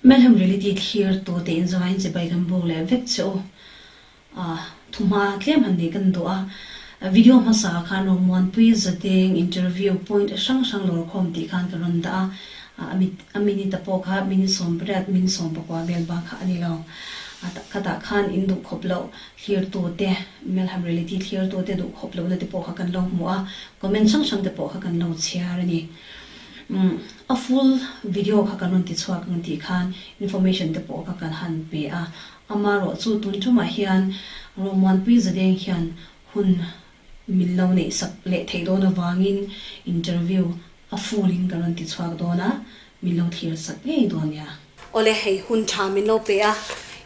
Melhem Reality thlir tu te in zawngin chibai kan buk leh vek che u. Thuhma tlem han neih kan duh a, video hmasa ah khan Romuanpui Zadeng interview point hrang hrang lawrkhawm tih khan ka rawn dah a, a minute a pawh kha minute 18 minute 19 vel bak kha a ni lo. Khatah khan in duh khawp loh thlir tu te, Melhem Reality thlir tu te duh khawp lohna te pawh kha kan lo hmu a, comment hrang hrang te pawh kha kan lo chhiar a ni. A full video kha kan rawn ti chhuak ang tih khan information te pawh kha kan han pe a, amarawh chu tun tumah hian Romuanpui Zadeng hian hun min lo neih sak leh theih dawn avangin interview a full in kan rawn ti chhuak dawn a, min lo thlir sak ngei dawn nia. Awle hei hun tha min lo pe a,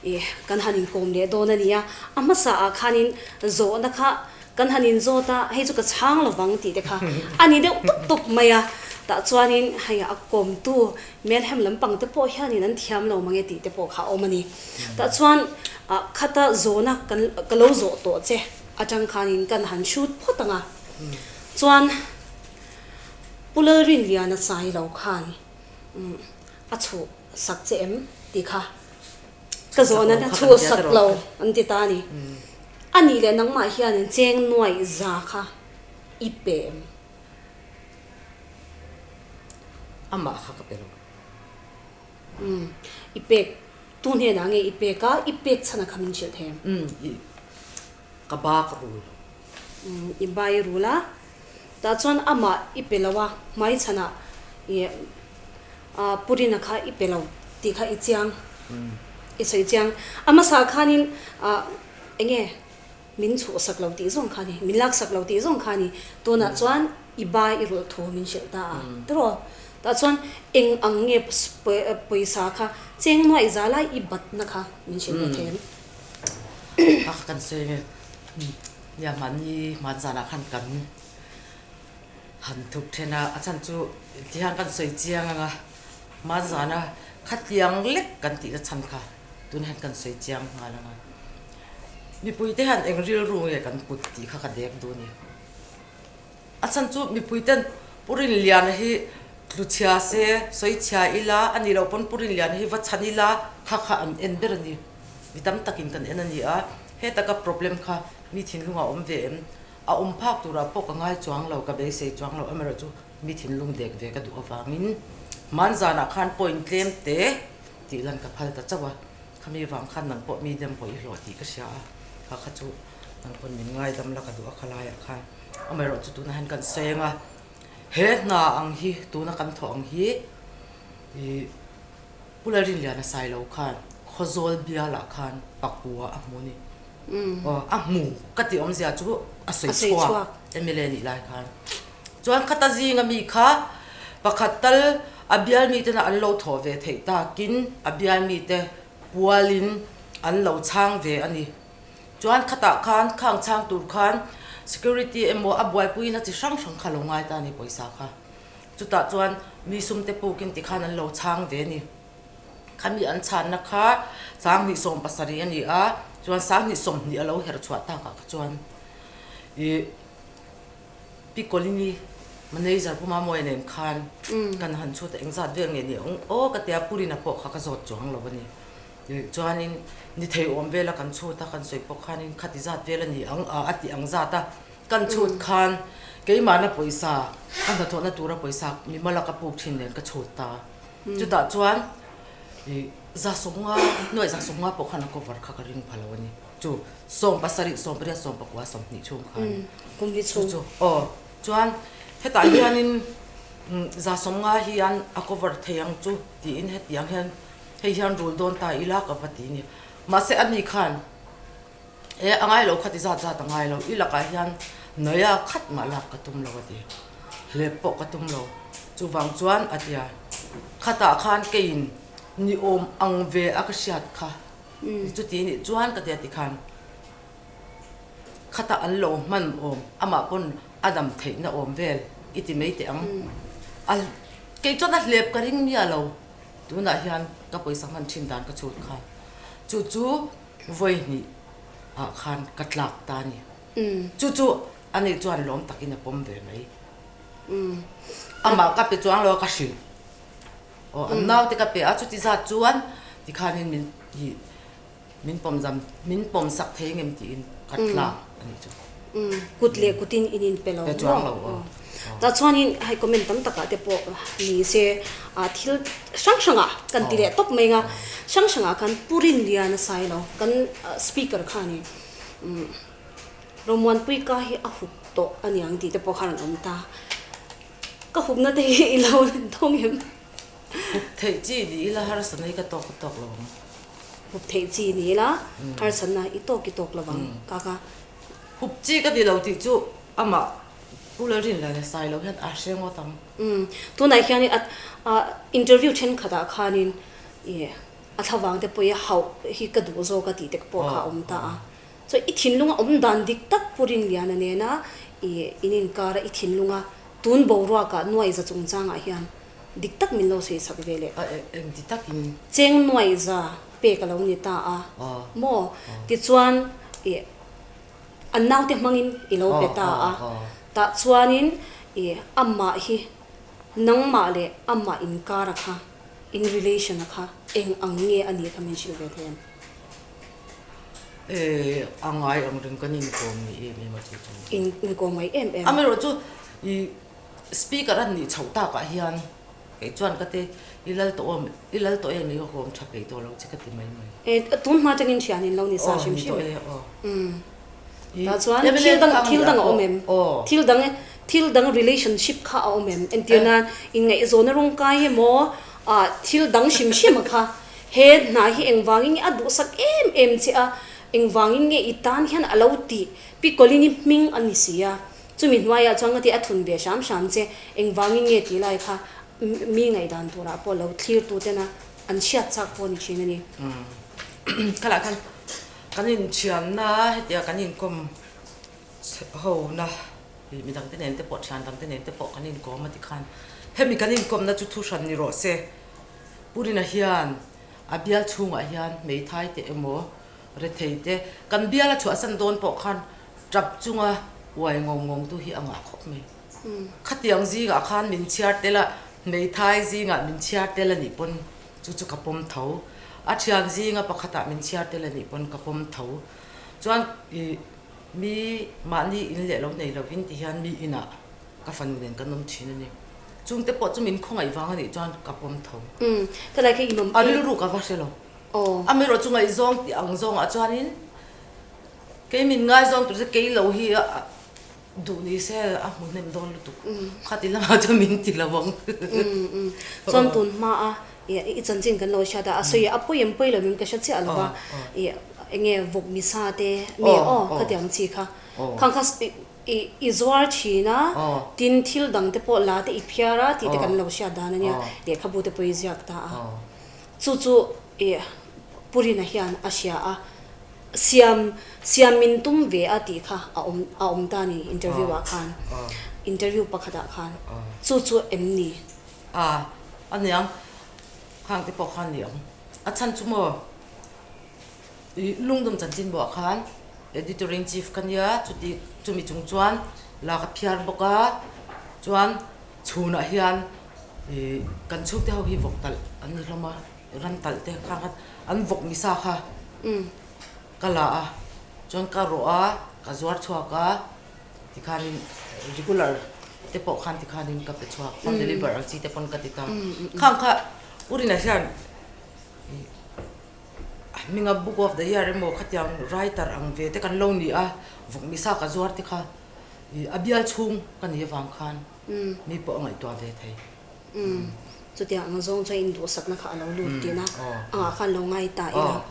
ih kan han inkawm leh dawn a nia, a hmasa ah khanin zawhna kha Kan han inzawt a, hei chu ka chhang lovang tih te kha a ni deuh tup tup mai a, tah chuanin hei a kawmtu Melhem lampang te pawh hianin an thiam lo mange tih te pawh kha a awm a ni. Tah chuan khata zawhna kan ka lo zawh tawh che atang khanin kan han shoot phawt ang a, chuan Pu Lalrinliana sai lo khan a chhuh sak che em tih kha Ka zawhna na chhuh sak lo an ti ta a ni. A nih leh nangmah hianin cheng nuaih za kha i pe em? Amah kha ka pe lo. Umm, i pek, tu hnenah nge i pek a, i pek chhan a kha min hrilh thei em? Umm, i ka bak rul. Umm, i bai rul a, tah chuan amah i pe lo a, hmai chhanah i Purina kha i pe lo tih kha i chiang, i sawi chiang. A hmasa khanin eng nge min chhuhsak lo tih zawng kha a ni, min laksak lo tih zawng kha a ni. Tunah chuan i bai i rulh thu min hrilh ta a, tiraw? Tah chuan eng ang nge pawisa kha cheng nuaih za lai i batna kha min hrilh ve thei em? A kan sawi nge, nia mahni hmanzanah khan kan. Han thuk then a, a chhan chu tihian kan sawi chiang ang a, hmanzana khatiang lek kan tihna chhan kha tun hian kan sawi chiang nghal ang a. Mipui te hian eng rilru nge kan put tih kha ka dek duh a ni. A chhan chu mipui ten Pu Rinliana hi tlu chhia se, sawi chhia ila, a nih loh pawn Pu Rinliana hi va chhan ila kha kha an en ber a ni. Mi tam takin kan en a ni a, hetaka problem kha mi thinlungah a awm ve em? A awm phak turah pawh ka ngai chuang lo, ka beisei chuang lo, amaherawhchu mi thinlung dek ve ka duh avangin hmanzanah khan point tlem te tih lan ka phal ta chauh a, khami vang khan nang pawh mi dem pawh i hlawh tih ka hria a, kha kha chu nang pawn min ngaidam la ka duh a khalaiah khan amaherawhchu tunah hian kan seng a, he hna ang hi tuna kan thawh ang hi ih Pu Lalrinliana Sailo khan Khawzawl bialah khan pakua a hmu a ni. Aw a hmu ka tih awmzia chu a sawi chhuak MLA nih lai khan. Chuan khata zinga mi kha pakhat tal a bial mite na an lo thawh ve theih takin a bial mite pualin an lo chhang ve a ni. Chuan khatah khan khang chhang tur khan security emaw a buaipuina chi hrang hrang kha lo ngai ta a ni pawisa kha. Chutah chuan mi sumte pukin tikhan an lo chhang ve a ni. Khami an chhanna kha sanghnih 70 a ni a, chuan sanghnih 20 a lo her chhuah takah kha chuan ih Pi Colini manager Pu Mamawia nen khan kan han chhut a, engzat vel nge ni ang aw ka tia Purina pawh kha ka zawt chuang lo a ni. Chuanin ni thei awm vela kan chhut a, kan sawi pawh khanin khati zat vel a ni ang a, a ti ang zat a, kan chhut khan keimahna pawisa ka hnathawhna tura pawisa mimal a ka puk thin nen ka chhut ta. Chutah chuan ih za sawmnga nuaih za sawmnga pawh khan a cover kha ka ring pha lo a ni. Chu 70, 80, 19, 20 chhung khan. Kum hi chhung. Chu aw chuan hetah hianin za sawmnga hian a cover thei ang chu tiin hetiang hian hei hian rul dawn ta ila ka va ti a ni. Mahse ani khan e a ngai lo kha ti zat zat a ngai lo i lakah hian nawia khat mah lak ka tum lo a ti hlep pawh ka tum lo chuvang chuan a ti a khatah khan keiin ni awm ang ve a ka hriat kha chuti nih chuan ka ti a tikhan khatah an lo hman awm amah pawn a dam theihna awm vel i ti mai teh ang a kei chuan a hlep ka ring miah lo tunah hian ka pawisa hman thin dan ka chhut kha chu chu. Vawi hnih ah khan ka tlak ta a ni. Chu chu ani chuan lawm takin a pawm ve mai. Amah ka pe chuang lo a ka hrilh. Aw an naute ka pe a, chuti zat chuan tikhanin min ih min pawm zam min pawm sak thei ngem tiin ka tlak a nih chu. Umm kut leh kutin in in pe lo Pe chuang lo aw. Tah chuanin hei comment tam takah te pawh ni se ah thil hrang hrangah kan ti leh tawp mai ang a, hrang hrangah khan Pu Rinliana Sailo kan speaker khanin umm Romuanpui ka hi a hup tawh a niang tih te pawh khan an awm ta. Ka hupna te hi i lo dawng em? Hup theih chi ni ila harsatna hi ka tawk ka tawk lo ang. Hup theih chi ni ila harsatna i tawk i tawk lo ang ka ka. Hup chi ka ti lo tih chu amah Pu Lalrinlana sai lo hian a hre ngawt ang. Umm tunah hianin a interview thenkhatah khanin i a thlavang te pawh i hauh hi ka duh zawk a tih te pawh kha a awm ta a. Chuan i thinlunga awm dan dik tak Pu Rinliana nena i in inkara i thinlunga tun boruakah nuaiza chungchangah hian dik tak min lo sawi sak ve leh. A eng ti takin? Cheng nuaiza pek a lo ni ta a maw? Tichuan i an naute hmangin i lo pe ta a, tah chuanin i amah hi nangmah leh amah inkara kha in relation a kha eng ang nge a nih kha min hrilh ve thei em? E, a ngai ang reng kan inkawm ni em em a chu chu. In inkawm ngai em em. Amaherawh chu i speaker a nih chhoh takah hian kei chuan ka te i lal tawh awm i lal tawh em i ka kawm tha peih tawh lo che ka ti mai mai. E, tun hma tangin thian in lo ni sa hrim hrim. Aw, ni tawh e, aw. Umm. Tah chuan thil dang thil dang a awm em? Thil dang thil dang relationship kha a awm em? Entir nan inngaihzawn a rawng kai emaw ah thil dang hrim hrim a kha He hna hi engvangin nge a duhsak em em che a, engvangin nge i tan hian a lo tih? Pi Colin-i hming a ni si a, chumi hnuaiah chuan ka ti a thun ve hram hram che, engvangin nge tih lai kha mi ngaihdan turah pawh lo thlir tu tena an hriat chak pawh a ni thin a ni. Khalah khan kan inthiamna hetia kan inkawm hona midangte nen te pawh thian dangte nen te pawh kan inkawm a ti khan hemi kan inkawmna chu thuhran ni rawh se. Pu Rina hian a bial chhungah hian hmeithai te emaw rethei te kan bial a chhuahsan dawn pawh khan tap chunga uai ngawng ngawng tu hi a ngah khawp mai. Khatiang zingah khan min chhiar tel a, hmeithai zingah min chhiar tel a nih pawn chu chu ka pawm tho. A thian zinga pakhatah min chhiar tel a nih pawn ka pawm tho. Chuan ih mi mahni in leh lo nei lovin ti hian mi inah ka fanu nen kan awm thin a ni. Chungte pawh chu min khawngaih vang a nih chuan ka pawm tho. Umm, helai khi inawm A rilru ka va hre lo. Aw. Amaherawh chu ngaihzawng tih ang zawngah chuanin kei min ngaizawng tur chu kei lo hi duh ni se a hmu hnem dawn lutuk. Khati lamah chuan min ti lo ang. Umm, umm. Chuan tun hmaa i chanchin kan lo hriat a, a sawi a pawi em pawi lo in ka hre chiah lo va, i enge vawk misa te mi aw khatiang chi kha. Khang kha I i zuar thin a, tin thil dang te pawh la te i phiar a tih te kan lo hriat dan a nia, lehkhabu te pawh i ziak ta a. Chu chu i Pu Rina hian a hria a, siam siam min tum ve a tih kha a awm a awm ta a ni interview ah khan, interview pakhat ah khan. Chu chu em ni? A, a niang, khang te pawh kha a ni ang. A chhan chu maw? I lungdum chanchin buah khan Editor in Chief ka nia, chuti chumi chung chuan la ka phiar bawk a, chuan chhunah hian ih kan chhungte ho hi vawk talh an ni hlawm a, ran talh te kha khan an vawk ni sa kha ka la a, chuan ka rawh a, ka zuar chhuak a, tikhanin regular te pawh khan tikhanin ka pe chhuak, home deliver ang chi te pawn ka ti ta, khang kha U Rina hian ih. A hminga book of the year emaw khatiang writer ang ve te kan lo ni a, vawk misa ka zuar te kha ih a bial chhung ka nih avang khan mi pawh a ngaihtuah ve thei. Umm chutiang ang zawng chuan induhsakna kha a lo lut thin a, angah khan lo ngai ta ila.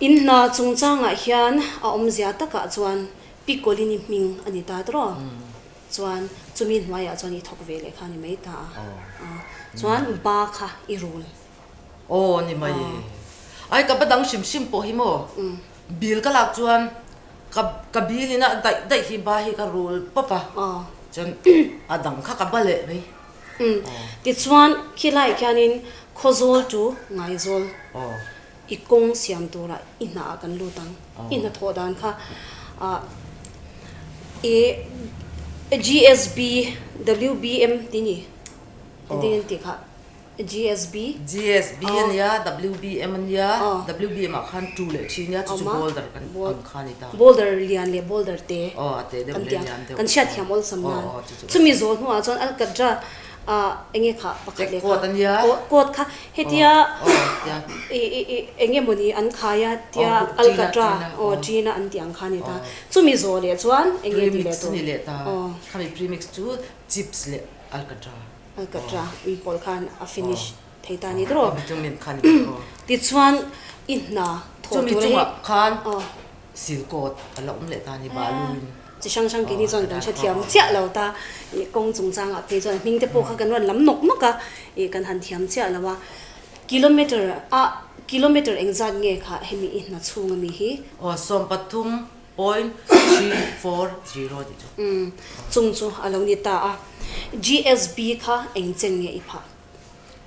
In hna chungchangah hian a awmzia takah chuan Pi Colin-i hming a ni ta tawh. Chuan chumi hnuaiah chuan i thawk ve leh kha a ni mai ta a. Chuan ba kha i rul. Aw ni mai. Ai ka ba dang hrim hrim pawh hi maw? Bill ka lak chuan ka ka bill in a daih daih hi ba hi ka rul pawp a. Chuan a dang kha ka ba leh mai. Tichuan khilaiah khianin Khawzawl chu Ngaizawl i kawng siam tura i hnaah kan lut ang. I hnathawh dan kha i GSB WBM ti ni. Engtin an tih kha? GSB? GSB a nia, WBM a nia, WBM ah khan tu leh thi nia, chu chu boulder kan ang kha a ni ta. Boulder lian leh boulder te kan ti a, kan hriat thiam awlsam nan. Chumi zawl hnuah chuan Alcatra enge kha pakhat leh kha coat kha hetia enge mawni an khai a tia Alcatra aw China an tih ang kha a ni ta. Chumi zawl leh chuan enge tih leh tur. Premix a ni leh ta, khami premix chu chips leh Alcatra. Alcatra in pawl khan a finish thei ta ni tawh. Tichuan i hna thawh tur hi khan sil coat a la awm leh ta ni balu in. Chi hrang hrang keini chuan kan hrethiam chiah lo ta ih kawng chungchang ah phei chuan hming te pawh kha kan rawn lam nawk nawk a ih kan han thiam chiah lo a. Kilometer a kilometer engzat nge kha hemi i hna chhung ami hi? Aw 13 Point 340 tih chu. Umm chung chu a lo ni ta a. GSB kha eng chen nge i phah?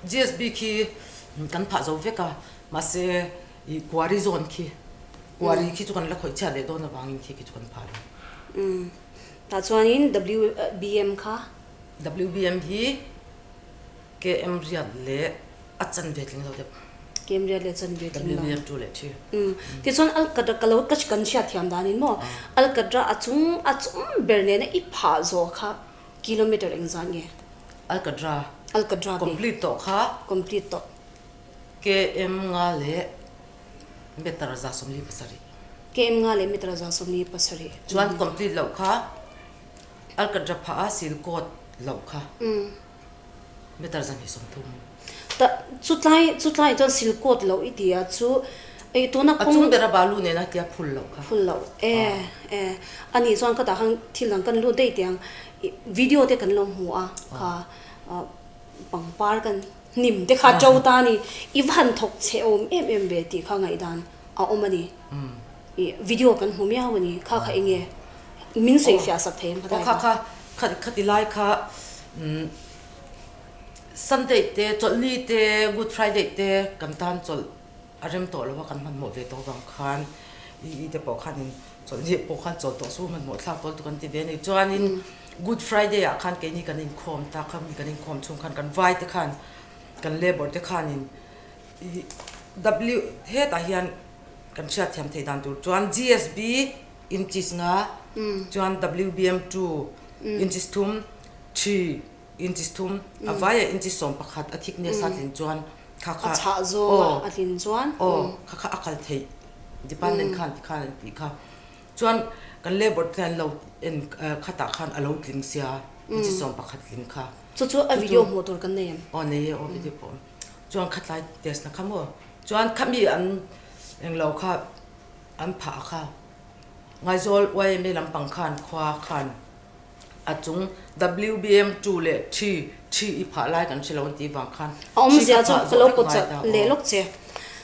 GSB khi kan phah zo vek a, mahse i quarry zone khi, quarry khi chu kan la khawih chhiat leh dawn avangin khi khi chu kan phah lo. Umm tah chuanin WBM kha? WBM hi. KM riat leh a chanve tling lo deuh. KM riat leh chanve tling lo. WBM tu leh thi. Umm tichuan Alkatra ka lo ka kan hriat thiam danin maw Alkatra a chung a chung ber nena i phah zawh kha kilometer engzat nge? Alkatra. Alkatra bik. Complete tawh kha. Complete tawh. KM nga leh meter 77. KM nga leh meter 77. Chuan complete loh kha Alkatra phah a sil coat loh kha. Meter 230. Ta chutlai chutlai chuan silkawt loh i ti a chu ei tuna kawng. A chung bera balu nena tia phul loh kha. Phul loh e e a nih chuan ka tah khan thil dang kan lut daih tiang video te kan lo hmu a kha pangpar kan hnim te kha to ta a ni i va han thawk chhe awm em em ve tih kha ngaihdan a awm a ni i video kan hmu miau a ni kha kha eng nge Min sawifiah sak thei ang kha tlai kha. Kha kha ti lai kha Sunday te chawlhni te Good Friday te kan tan chawlh a rem tawh lo a kan hmanhmawh ve tawh vang khan i i te pawh khanin chawlhni pawh khan chawl tawh su hmanhmawh thlak tawl tu kan ti ve a ni. Chuanin Good Friday ah khan keini kan inkhawm ta kha mi kan inkhawm chhung khan kan vai te khan kan labour te khanin i W hetah hian kan hriatthiam theih dan tur chuan GSB Inches nga chuan WBM two inches thum three inches thum a vaia inches 11 a thickness a tlin chuan kha kha A chhah zawng a a tlin chuan aw kha kha a kal theih department khan ti khan an tih kha chuan kan labour te an lo en khatah khan a lo tling sia inches 11 tling kha Chu chu a video hmuh tur kan nei em? Aw nei e aw video pawh awm chuan khatlai test na kha maw chuan khami an englo kha An phah kha. Ngaizawl YMA lampang khan khua khan a chung WBM two leh three, three i phah lai kan hre lo an tih vang khan A awmzia chu ka lo pawt chah leh lawk che.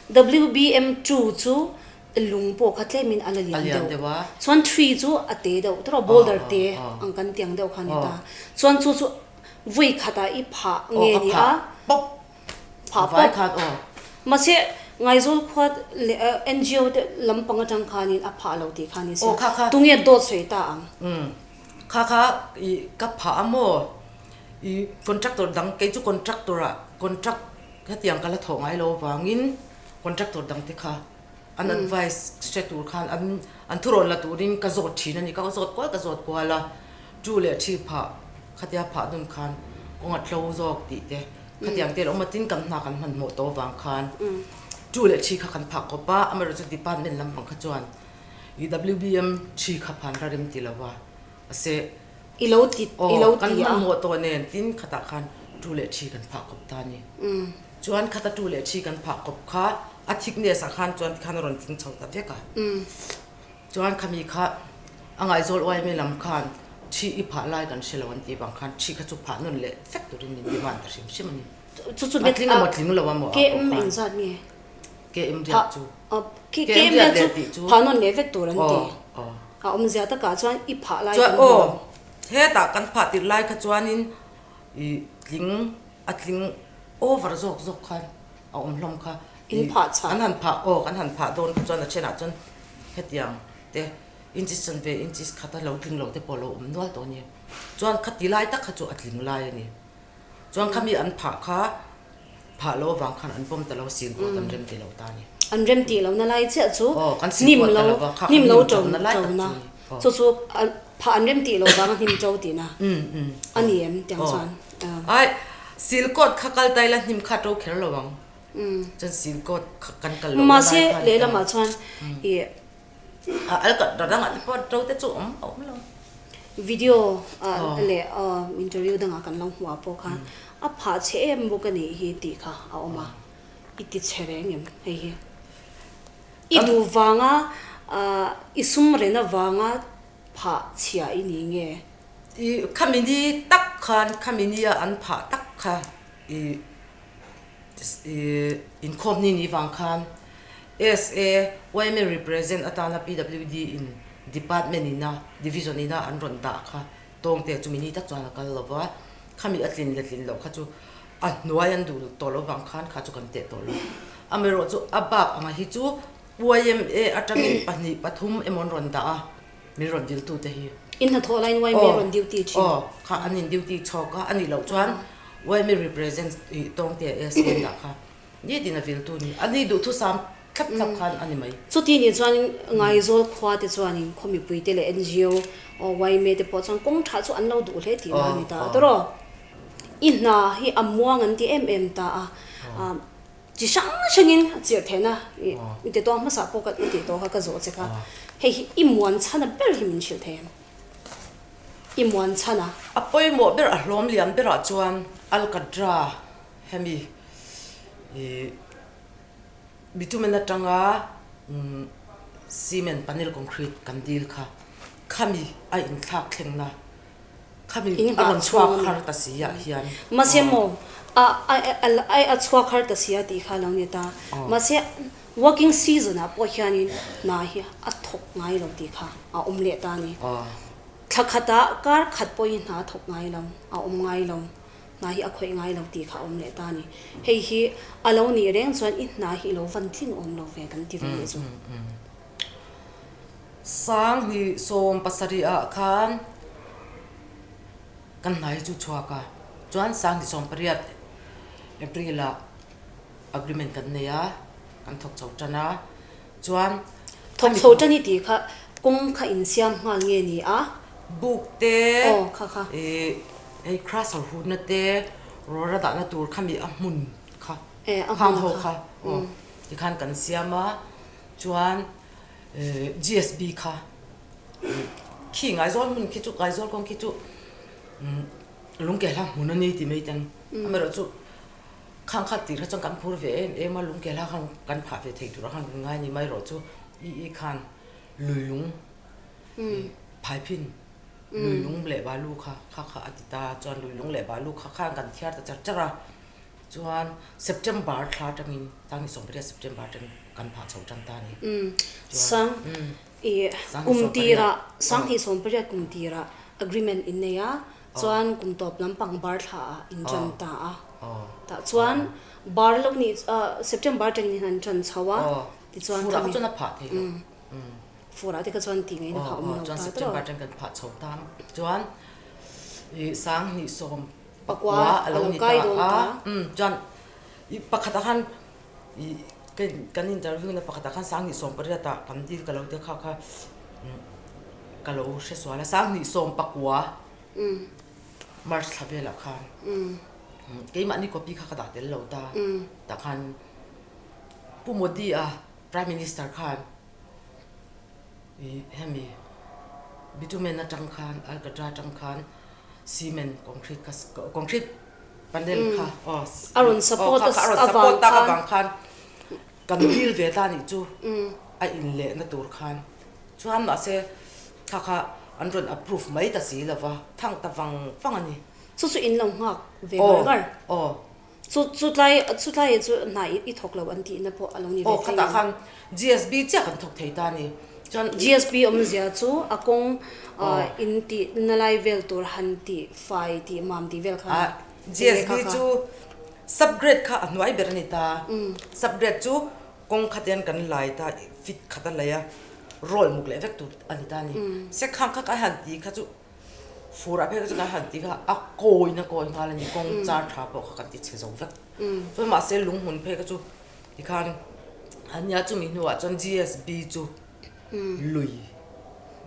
WBM two chu lung pawh kha tlemin a la lian deuh. Chuan three chu a te deuh tawh boulder te ang kan tiang deuh kha a ni ta. Chuan chu chu vawi khatah i phah nge ni a. Phah pawp. Mahse, Ngaizawl khua leh NGO te lampang atang khanin a phah lo tih kha ni sia. Tunge dawt sawi ta ang? Umm. Kha kha i ka phah a maw? I contractor dang kei chu contractor ah contract hetiang ka la thawh ngai lo avangin contractor dang te kha an advice hre tur khan an an thurawn la turin ka zawt thin a ni. Ka zawt kual ka zawt kual a, tu leh thi phah khatia phah dun khan kawng a tlo zawk tih te Khatiang te awm a tin kan hna kan hmanhmawh tawh avang khan tu leh thi kha kan phah kawp a, amaherawhchu department lampang kha chuan i WBM thi kha phan ra rem ti lo va, mahse I lo ti i lo ti a. Kan hmanhmawh tawh nen tin khatah khan tu leh thi kan phah kawp ta a ni. Chuan khata tu leh thi kan phah kawp kha a thickness ah khan chuan tikhan a rawn tling chho ta vek a. Chuan khami kha a Ngaizawl uaimi lam khan thi i phah lai kan hre lo an tih vang khan thi kha chu phah nawn leh vek turin min demand ta hrim hrim a ni. Chu chu A tling emaw tling lo emaw ah pawh KM khan. engzat nge? KM riat chu. KM riat leh tih chu phah nawn leh vek tur an ti. A awmzia takah chuan i phah lai kan hmu lo. Hetah kan phah tirh lai kha chuanin i tling a tling over zawk zawk khan a awm hlawm kha. In phah chhah. Kan han phah aw kan han phah dawn kha chuan a thenah chuan hetiang te inches chanve inches khat a lo tling lo te pawh a lo awm nual tawh a ni. Chuan khati lai tak kha chu a tling lai a ni. Chuan khami an phah kha phah lo avang khan an pawm ta lo sil pawh an rem ti lo ta a ni. An rem tih lohna lai chiah chu hnim lo hnim lo ṭo ṭona chu chu phah an rem tih loh vanga hnim ṭo tihna a ni em tiang chuan. Ai sil kawt kha kal ta ila hnim kha ṭo kher lo ang chuan sil kawt kha kan kal lohna lai Mahse lehlamah chuan ih Al ka dangah te pawh ṭo te chu awm a awm lo. Video leh interview dangah kan lo hmuh ah pawh khan a phah chhe em bawk a nih hi tih kha a awm a. I ti chhe reng em hei hi? I duh vanga i sum ren avanga phah chhia i ni nge? I khami ni tak khan khami nia an phah tak kha i i inkhawm ni ni vang khan SA yma represent atana PWD in department ina division ina an rawn dah kha tawngte chumi ni tak chuan a kal lo va khami a tlin leh tlin loh kha chu A hnuai an duh tawh lo vang khan kha chu kan teh tawh lo. Amaherawhchu a bak anga hi chu yma atangin pahnih pathum emaw an rawn dah a, min rawn diltu te hi. In hnathawh laiin yma rawn duty thin. Aw, kha an in duty chhawk a, a nih loh chuan yma represent ih tawngte SA an dah kha nitin a viltu ni. A ni duhthusam thlap thlap khan a ni mai. Chuti nih chuan Ngaizawl khua te chuanin khaw mipui te leh NGO yma te pawh chuan kawng tha chu an lo duh hle tihna a ni ta a tawrh aw. I hna hi a muang an ti em em ta a, chi hrang hrangin a chirh theihna i ti tawh hmasa pawh ka tih tawh kha ka zawh che kha, hei hi i muan chhana ber hi min hrilh thei em? I muan chhana. A pawimawh ber a hlawm lian berah chuan Alcatra hemi i bitumen atanga cement panel concrete kan dil kha khami a inthlak thlengna Khami a rawn chhuak har ta si ah hian. Mahse maw a a chhuak har ta si a tih kha a lo ni ta. Mahse working season ah pawh hianin hna hi a thawk ngai lo tih kha a awm leh ta a ni. Thla khatah kar khat pawhin hna a thawk ngai lo, a awm ngai lo, hna hi a khawih ngai lo tih kha a awm leh ta a ni. Hei hi a lo nih reng chuan i hna hi i lo van tling awm lo ve kan ti ve leh chu. Sanghnih 70 ah khan kan hna hi chu chhuak a, chuan sanghnih 18 April ah agreement kan nei a, kan thawk chho tan a, chuan Thawk chho tan i tih kha kawng kha insiam nghal nge ni a? Buk te, ih hei crusher hutna te, rawra dahna tur khami a hmun kha, khang ho kha aw tikhan kan siam a, chuan GSB kha khi Ngaizawl hmun khi chu Ngaizawl kawng khi chu lungkehla hmun a ni ti mai teng amaherawh chu khang kha tir kha chuan kan phur ve em em a lungkehla khan kan phah ve thei tur a khan kan ngai a ni amaherawh chu i i khan lui lung phaiphin lui lung leh balu kha kha kha a ti ta chuan lui lung leh balu kha khan kan thiar ta char char a. Chuan September thla atangin tang ni 18 September atangin kan phah chho tan ta a ni. Sang i kum tirah sanghnih 18 kum tirah agreement in nei a, chuan kum tawp lampang bar thla ah in tan ta a. Tah chuan bar lo nih September atangin an tan chho a, tichuan Furah kha chuan a phah thei lo. Furah te kha chuan tih ngaihna kha a awm lo ta tawh. Chuan September atangin kan phah chho ta chuan i sanghnih sawm Pakua a lo ni ta a, umm chuan i pakhatah khan i kan interview na pakhatah khan sanghnih 18 ah kan dil ka lo tia kha kha ka lo hre sual a, sanghnih 19 March thla velah khan keimahni copy kha ka dah tel lo ta, tah khan Pu Modi a Prime Minister khan i hemi bitumen atang khan alkatra atang khan Cement concrete kha concrete panel kha aw a rawn support a rawn support tak avang khan kan deal ve ta nih chu a in leh na tur khan chuan mahse kha kha an rawn approve mai ta si lova thang ta vang vang a ni. Chu chu in lo nghak ve ngar ngar. Aw. Chu chutlai chutlai chu hna i thawk lo an tihna pawh a lo ni ve thei. Aw khatah khan GSB chiah kan thawk thei ta a ni. Chuan GSB awmzia chu a kawng in tih na lai vel tur han tih fai tih mam tih vel kha a ni. GSB chu sub grade kha a hnuai ber a ni ta. Sub grade chu kawng khat hian kan lai ta fit khat a lei a roll muk leh vek tur a ni ta a ni. Sekhang kha ka han tih kha chu. Fur ah phei kha chu kan han ti kha a kawi na kawi nghal a ni kawng char tha pawh kha kan ti chhe zo vek. Chuan mahse lunghmun phei kha chu tikhan a nia chumi hnuah chuan GSB chu lui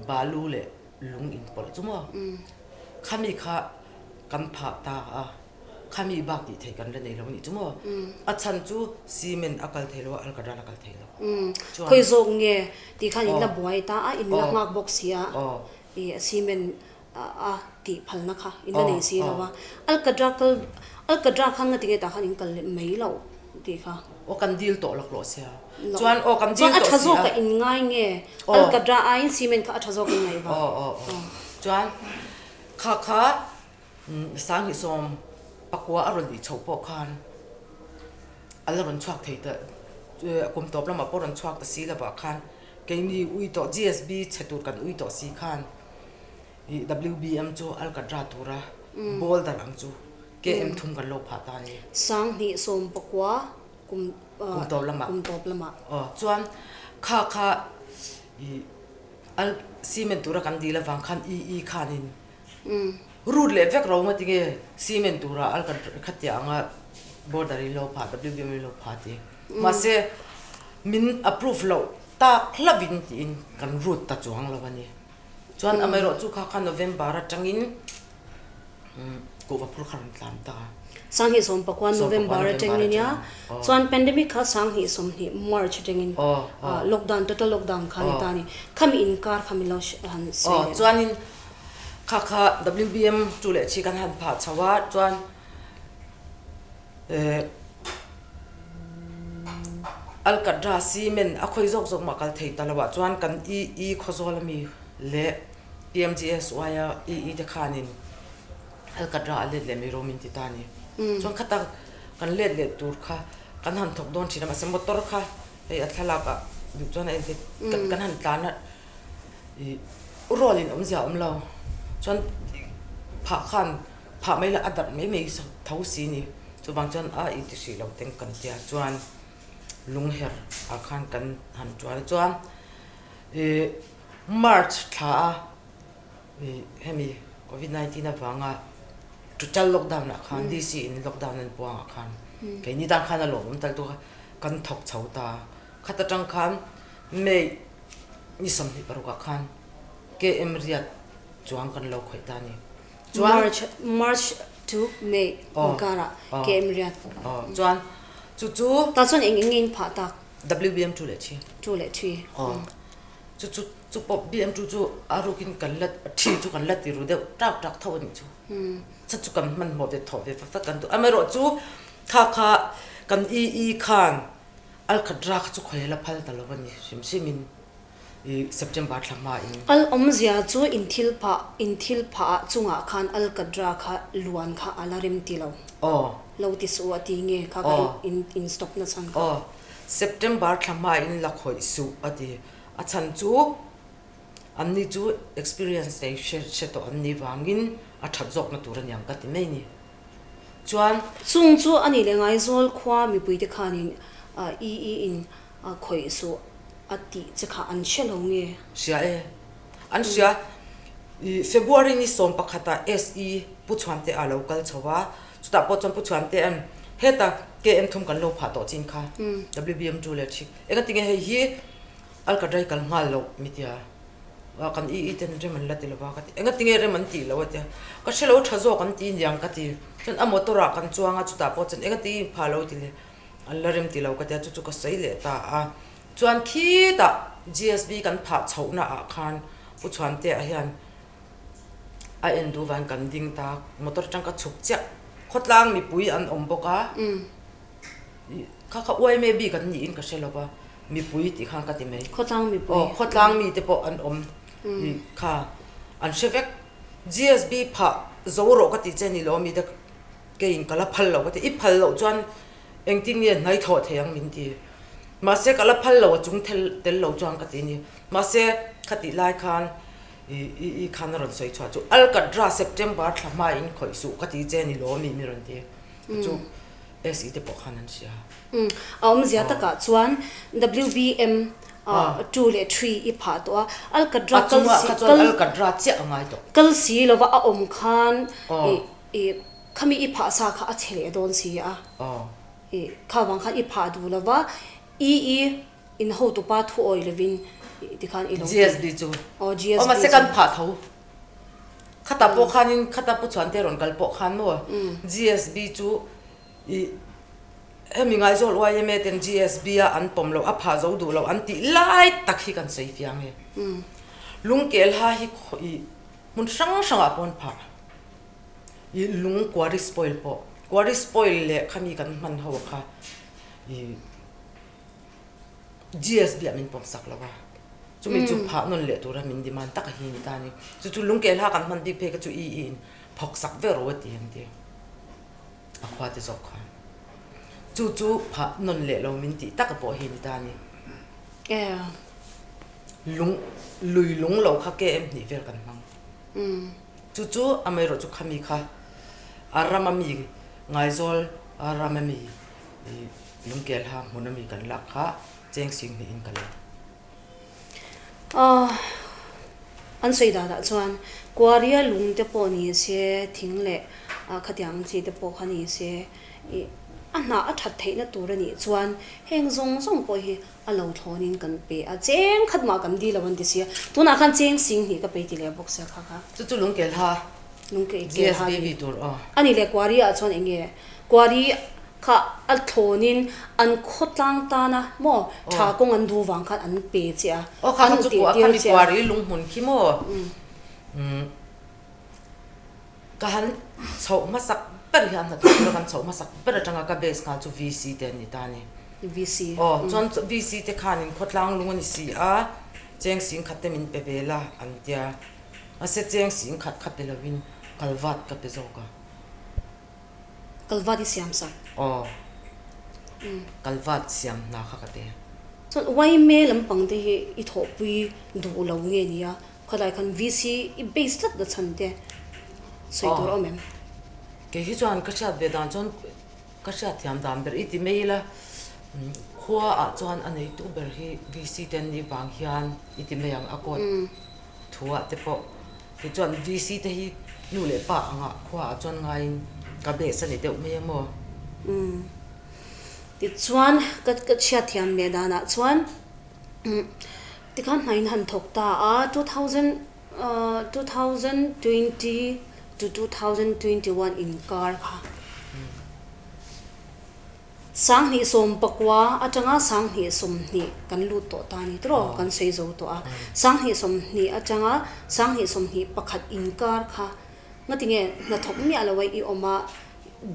balu leh lung inpawlh chu maw khami kha kan phah ta a khami bak tih theih kan la nei lo a nih chu maw a chhan chu cement a kal thei lo a alkadral a kal thei lo chuan khawi zawk nge tih khan in la buai ta a in la nghak bawk si a ih cement a tih phalna kha in la nei si lo a alkadra kal alkadra khan nga tinge tah khan in kal leh mai loh tih kha. Aw kan dil tawh lak lawh sia. Chuan aw kan dil tawh si a. Chuan a tha zawk a in ngai nge alkadra aiin cement kha a tha zawk in ngaih vang. Aw aw aw chuan kha kha Sanghnih 18 a rawn ih chhoh pawh khan a la rawn chhuak thei ta kum tawp lamah pawh rawn chhuak ta si lovah khan keini ui tawh GSB chhe tur kan ui tawh si khan ih WBM chu Alkadra tura boulder ang chu KM thum kan lo phah ta a ni. 2019 kum kum tawp lamah. Kum tawp lamah. Aw chuan kha kha ih al cement tura kan dil avang khan EE khanin Rut leh vek ro nga tinge cement tura al kan khatia anga border in lo phah WBM in lo phah ti. Mahse min approve loh tak hlavin tiin kan rut ta chuang lo a ni. Chuan amaherawh chu kha kha November atangin kuhva phur kha rawn tlan ta. 2019 November atangin nia chuan pandemic kha 2020 March atangin lockdown total lockdown kha ni ta a ni. Khami inkar kha min lo han sawi leh. Chuanin Kha kha WBM tu leh chi kan han phah chho a chuan eh Alkadra cement a khawi zawk zawk mah kal thei ta lo ah chuan kan EE Khawzawl ami leh PMGSY a EE te khanin Alkadra a let leh mai rawh min ti ta a ni. Chuan khata kan let leh tur kha kan han thawk dawn thin a mahse motor kha hei a thlalak ah duh chuan a entir kan han tlan a. Ih rual in awmzia a awm lo chuan phah khan phah mai la a darh mai mai tho si ni chuvang chuan a ih ti hrih lo teng kan tia chuan lungher ah khan kan han tuar a chuan ih march thla a ih hemi covid 19 avanga total lockdown ah khan D C in lockdown an puang ah khan keini tan khan a lawmawm tal tu kha kan thawk chho ta khat atang khan May ni 26 ah khan KM riat chuang kan lo khawih ta a ni. Chuan March March to May inkar ah KM riat. Aw chuan chu chu Tah chuan eng eng nge in phah tak? WBM 2 leh 3. 2 leh 3. Aw chu chu chu pawh BM 2 chu a rukin kan la thi chu kan la ti ru deuh tak tak tho a nih chu. Chu chu kan hmanhmawh ve thawh ve fak fak kan duh. Amaherawhchu kha kha kan EE khan Alkadra kha chu khawi la phal ta lo a ni hrim hrim in i September thla hma in. Al awmzia chu in thil phah in thil phah ah chungah khan Alkadra kha luan kha a la rem ti lo. Aw. Lo ti suh a ti nge kha ka in in stop na chhan kha. Aw. September thla hma in la khawih suh a ti. A chhan chu anni chu experience nei hre hre tawh an nih vangin a that zawkna tur a niang ka ti mai ni. Chuan. Chung chu a nih leh Ngaizawl khua mipuite khanin EE in khawih suh a tih che kha an hre lo nge? Hria e. An hria. I February ni 11 ah SE Pu Chhuante a lo kal chho a, chutah pawh chuan Pu Chhuante an heta KM thum kan lo phah tawh chin kha WBM 2 leh 3 engatinge hei hi Alkadrai kal nghal loh mi tia. Kan i i ten rem an la ti lo va ka ti. Enga tinge rem an tih lo a tia. Ka hre lo tha zawk an ti niang ka ti. Chuan a motor ah kan chuang a chutah pawh chuan enga ti pha lo ti le an la rem ti lo ka tia chu chu ka sawi leh ta a. Chuan khitah GSB kan phah chhohna ah khan Pu Chhuantea hian a en duh vangin kan ding ta motor atang ka chhuk chiah. Khawtlang mipui an awm bawk a. Kha kha uaime bik an niin ka hre lo va, mipui tih khan ka ti mai. Khawtlang mipui. Aw, khawtlang mite pawh an awm kha an hre vek. GSB phah zo rawh ka tih che ni lo mite keiin ka la phal lo ka ti. I phal loh chuan engtin nge hnai thawh thei ang min ti. Mahse ka la phal lo a chung tel lo chuan ka ti ni. Mahse khatih lai khan i i khan a rawn sawi chhuah chu Alkadra September thla hmain khawih suh ka ti che ni lo mi mi rawn ti. Chu SE te pawh khan an hria. A awmzia takah chuan WBM. 2 leh 3 i phah tawh a, Alkadra A chungah kha chuan Alkadra chiah a ngai tawh. Kal si lova a awm khan i khami i phah sa kha a chhe leh dawn si a, i kha vang khan i phah duh lova i i in hotupa thu awi lovin tikhan i lo ti. GSB chu. Aw GSB chu. Aw mahse kan phah tho. Khata pawh khanin khata Pu Chhuante rawn kal pawh khan maw GSB chu i Hemi Ngaizawl yma ten GSB a an pawm loh a phah zo duh loh an tih lai tak hi kan sawi fiang e. Lungkelha hi i hmun hrang hrangah pawh an phah. I lung quarry spoil pawh quarry spoil leh khami kan hman ho kha i GSB ah min pawm sak lo a. Chumi chu phah nawn leh tura min demand tak a hi ni ta a ni. Chu chu lungkelha kan hman bik phei kha chu i i in phawk sak vek ro a ti an ti. A khua te zawk khan chu chu phah nawn leh lo min tih taka pawh hi ni ta a ni. Lung lui lung lo kha KM hnih vel kan hmang. Chu chu amaherawh chu khami kha a rama mi Ngaizawl a rama mi Lungkelha hmuna mi kan lak kha cheng sing hnihin ka lei. An sawi danah chuan Kuaria lung te pawh ni se, thing leh khatiang chi te pawh kha ni se, ih a hnah a that theihna tur a nih chuan heng zawng zawng pawh hi a lo thlawnin kan pe a, cheng khat mah kan dil lo an ti sia, tunah khan cheng sing hnih ka pe ti leh bawk sia kha kha. Chu chu lungkelha Lungkelha GSBB tur aw. A nih leh Kuaria ah chuan eng nge? Kuari kha a thlawnin an khawtlang tana maw tha kawng an duh vang khan an pe che a, Aw kha an chu tih tir khami che a. Kuari lunghmun khi maw ka han chhoh hmasak ber hian hnathawh tura kan chhoh hmasak ber atanga ka base nghal chu VC te an ni ta a ni. VC. Aw chuan VC te khanin khawtlang lung a ni si a, cheng sing khat te min pe ve la an tia. Mahse cheng sing khat kha pe lovin kalvat ka pe zawk a. Kalvat i siam sak. Aw. Kalvat siam hna kha ka te. Chuan yma lampang te hi i thawhpui duh lo nge nia? Khawlai khan VC i base tlat na chhan te sawi tur a awm em? Kei hi chuan ka hriat ve dan chuan ka hriat thiam dan ber i ti mai ila khua ah chuan a neitu ber hi VC te an nih vang hian i ti mai ang a court thu ah te pawh Tichuan VC te hi nu leh pa angah khuaah chuan ngaiin ka base a ni deuh mai a maw? Umm. Tichuan ka ka chhiat thiam leh danah chuan tikhan hna in han thawk ta a, 2000 2020 to 2021 inkar kha. 2019 atanga 2020 kan lut tawh ta ni tawh kan sawi zo tawh a, 2020 atanga 2021 inkar kha ngatinge hnathawk miah lo a i awm a,